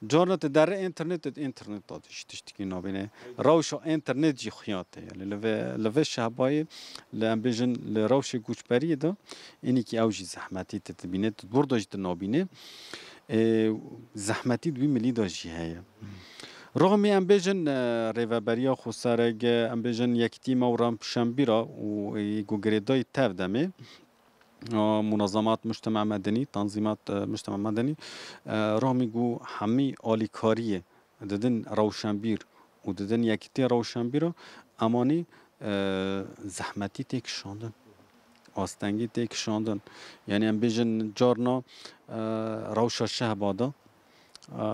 Carna tu derê înternet, tu înternet de jî tiştekî nabînî. Rewşa înternet jî xuya te ye. Li vê, li vê şehbayê, li em bêjin, li rewşê koçberiyê de, înîkî ew jî zehmetî tu dibînî, tu burada jî tu nabînî. Ê, zehmetî di wî milî de jî heye. Rixmî em bêjin, e, Rêveberiya Xweserek, e, em bêjin Yekîtî me û Rewşenbîra û, e, ku girêdayî tev demê, e, munazemat mujtema medenî, tanzîmat, e, mujtema medenî, e, rixmî ku hemî alîkariyê didin rewşenbîr û didin Yekîtî Rewşenbîra, emanî, e, zehmetî tê kişandin. Astengî tê kişandin. Yanî em bêjin carna, e, rewşa şehba de, e,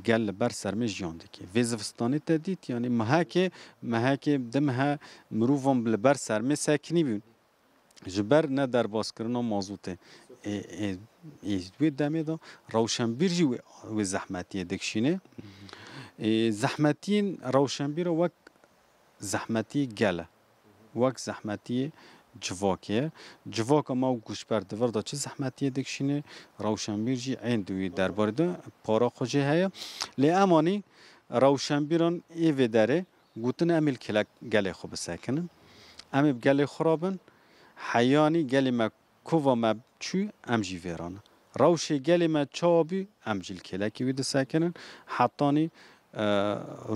gel li ber sermê jiyan dike. Vê zivistanê te dît, yanî mehekê, mehekê di mehe mirovan li ber sermê sekinî bûn. Ji ber ne derbaskirina mazotê. Ê, ê, ê, wê demê de rewşenbîr jî wê, wê zehmetiyê dikişîne. Ê, zehmetiyên rewşenbîra wek zehmetiyê gel e. Wek zehmetiyê civakê ye. Civaka me û koçber di vir de çi zehmetiyê dikişîne, rewşenbîr jî ên di wî derbarê de para xwe jê heye. Lê emanî rewşenbîran ê vê derê gotine, em ê li kêlek gelê xwe bisekinin. Em ê bi gelê xwe re bin. Heyanî gelê me kova me çû, em jî vê re ne. Rewşê gelê me çawa bû, em jî li kêlekê wî disekinin. Hetanî, e,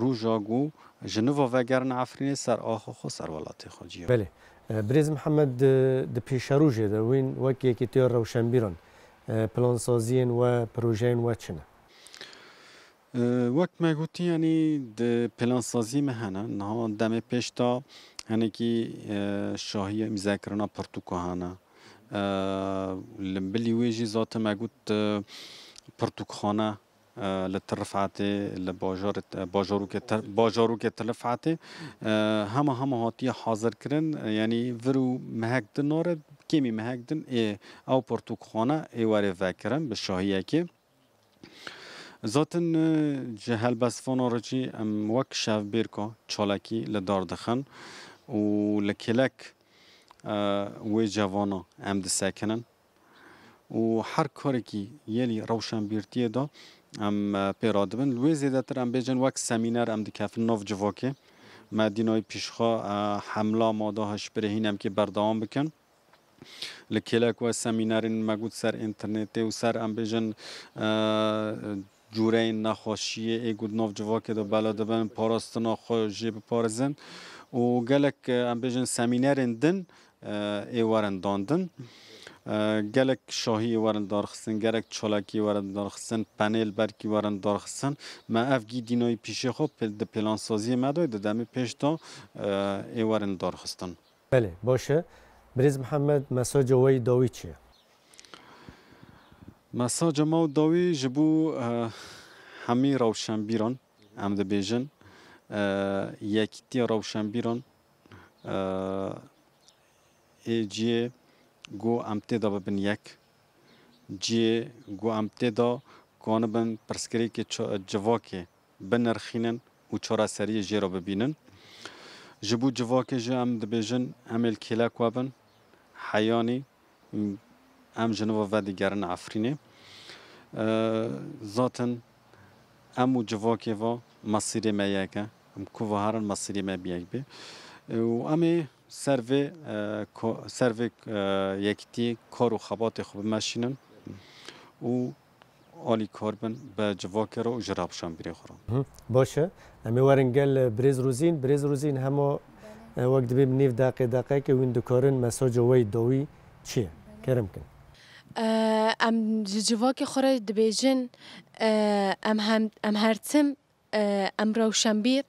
roja ku ji nû ve vegerin Efrînê ser axa xwe, ser welatê xwe ciya. Belê. E, Birêz Mihemed, di, di pêşerojê de wîn wek Yekîtiya Rewşenbîran, e, plansaziyên we, projeyên we çi ne? E, wek me gotî, yanî di plansaziyê me hene. Niha demê pêş de hinekî, e, şahiyê îmzekirina pirtûka hene. E, li bilî wê jî zaten me got, e, pirtûkxane, e, li Tirifetê, li bajarê, e, bajarokê Tir-, bajarokê Tirifetê, e, hema hema hatiye hazirkirin. E, yanî vir û mehek din nare, kêmî mehek din ê ew pirtûkxane ê were vekirin bi şahiyekê. Zaten, e, ji helbestvana re jî em wek şevbêrka çalakî li dar dixin û li kêlek, e, wê cevana em disekinin û her karekî yelî rewşenbîrtiyê de em, e, pê radibin. Li wê zêdetir em bêjin wek semîner em dikefin nav civakê. Me dînayî pîşxwe, e, hemla ma da hişbirê hîn em kê berdewam bikin. Li kêlek we semînerên me got ser înternetê û ser, em bêjin, e, cûreyên nexweşiyê ê ku di nav civakê de bela dibin, parastina xwe jê biparêzin û gelek, e, em bêjin semînerên din, e, ê werin dandin. E, gelek şahiyê werin darxistin, gelek çalakiyê werin darxistin, panel belkî werin darxistin. Me ev gî dînayî pîşê xwe pê-, di plansaziyê me de di demê pêş de, e, ê werin darxistin. Belê, baş e. Birêz Mihemed, mesaja we yî dawî çi ye? Mesaja me û dawî ji bo, eh, hemî rewşenbîran, em dibêjin, eh, yekîtiya rewşenbîran, eh, ê cihê ku em tê de bibin yek, cihê ku em tê de kanibin pirsgirêkê çi-, civakê binirxînin û çareseriyê jê re bibînin. Ji bo civakê jî em dibêjin, em ê li kêlek we bin, heyanî em ji nû ve vedigerin Efrînê. Eee, zaten em û civakê ve mesîrê me yek e. Em ku ve herin mesîrê me bi yek bê. Û em ê ser vê, e, ko-, ser vê, e, yekîtî kar û xebatê xwe bimeşînin û alîkar bin bi civakê re û ji rewşenbîrê xwe re. Hı, baş e. Em ê werin gel, e, birêz Rûzîn. Birêz Rûzîn, hema, e, wek dibê bi nîv deqê deqeke wîn dikarin mesaja we yê dawî çi ye? Kerem kin. E, em ji civakê xwe re dibêjin, e, em hem, em her tim, e, em rewşenbîr,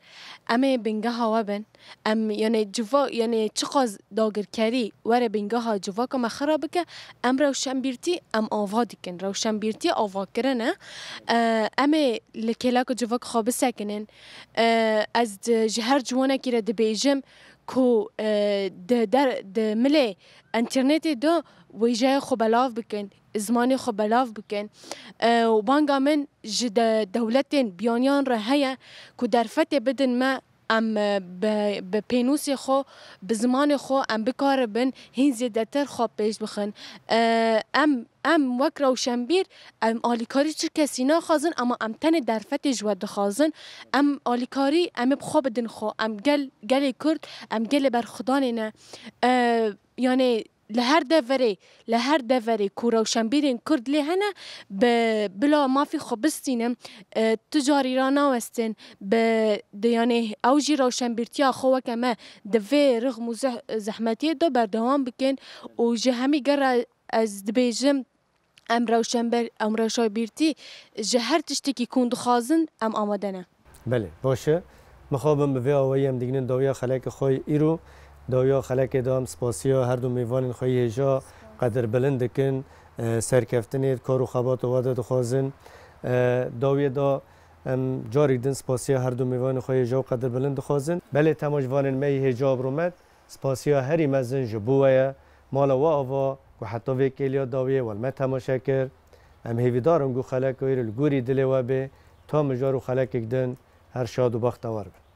em ê bingeha we bin. Em, yanê civa-, yanê çiqas dagirkerî were bingeha civaka me xira bike, em rewşenbîrtî em ava dikin. Rewşenbîrtî avakirin e. E, em ê li kêleka civaka xwe bisekinin. E, ez di, ji her ciwanekî re dibêjim ku, e, di der, di milê înternetê de wêjeyê xwe belav bikin, zimanê xwe belav bikin. E, û banga min ji de-, dewletên biyaniyan re heye ku derfetê bidin me, em, e, bi, bi pênûsê xwe, bi zimanê xwe em bikaribin hîn zêdetir xwe pêş bixin. E, em, em wek rewşenbîr, em alîkarî çi kesî naxwazin, ama em tenê derfetê ji we dixwazin. Em alîkarî, em ê bi xwe bidin xwe. Em gel, gelê Kurd, em gelê berxwedanê ne. E, yanê li her deverê, li her deverê ku rewşenbîrên Kurd lê hene, bi, bila mafî xwe bistînin, e, tu carî ranawestin, bi, di, yanê ew jî rewşenbîrtiya xwe weke me di vê rixm û zeh-, zehmetiyê de berdewam bikin û ji hemî gera ez dibêjim, em rewşenber-, em rewşenbîrtî ji her tiştekî ku hûn dixwazin, em amade ne. Belê, baş e. Mixabin bi vê awayî em digihînin dawiya xelekê xwe yê îro. Dawiya xelekê de em spasiya her du mêvanên xwe yê hêja qedirbilind dikin, e, serkeftinê di kar û xebata we de dixwazin. E, dawiyê de em carek din spasiya her du mêvanên xwe yê hêja û qedirbilind dixwazin. Belê, temaşvanên me yê hêja û rûmet, spasiya herî mezin ji bo we ye. Mala we ava ku heta vê kêliya dawiyê we li me temaşe kir. Em hêvîdar in ku xeleka wê li gorî dilê we bê. Ta mijar û xelekek din her şad û bextewar bin.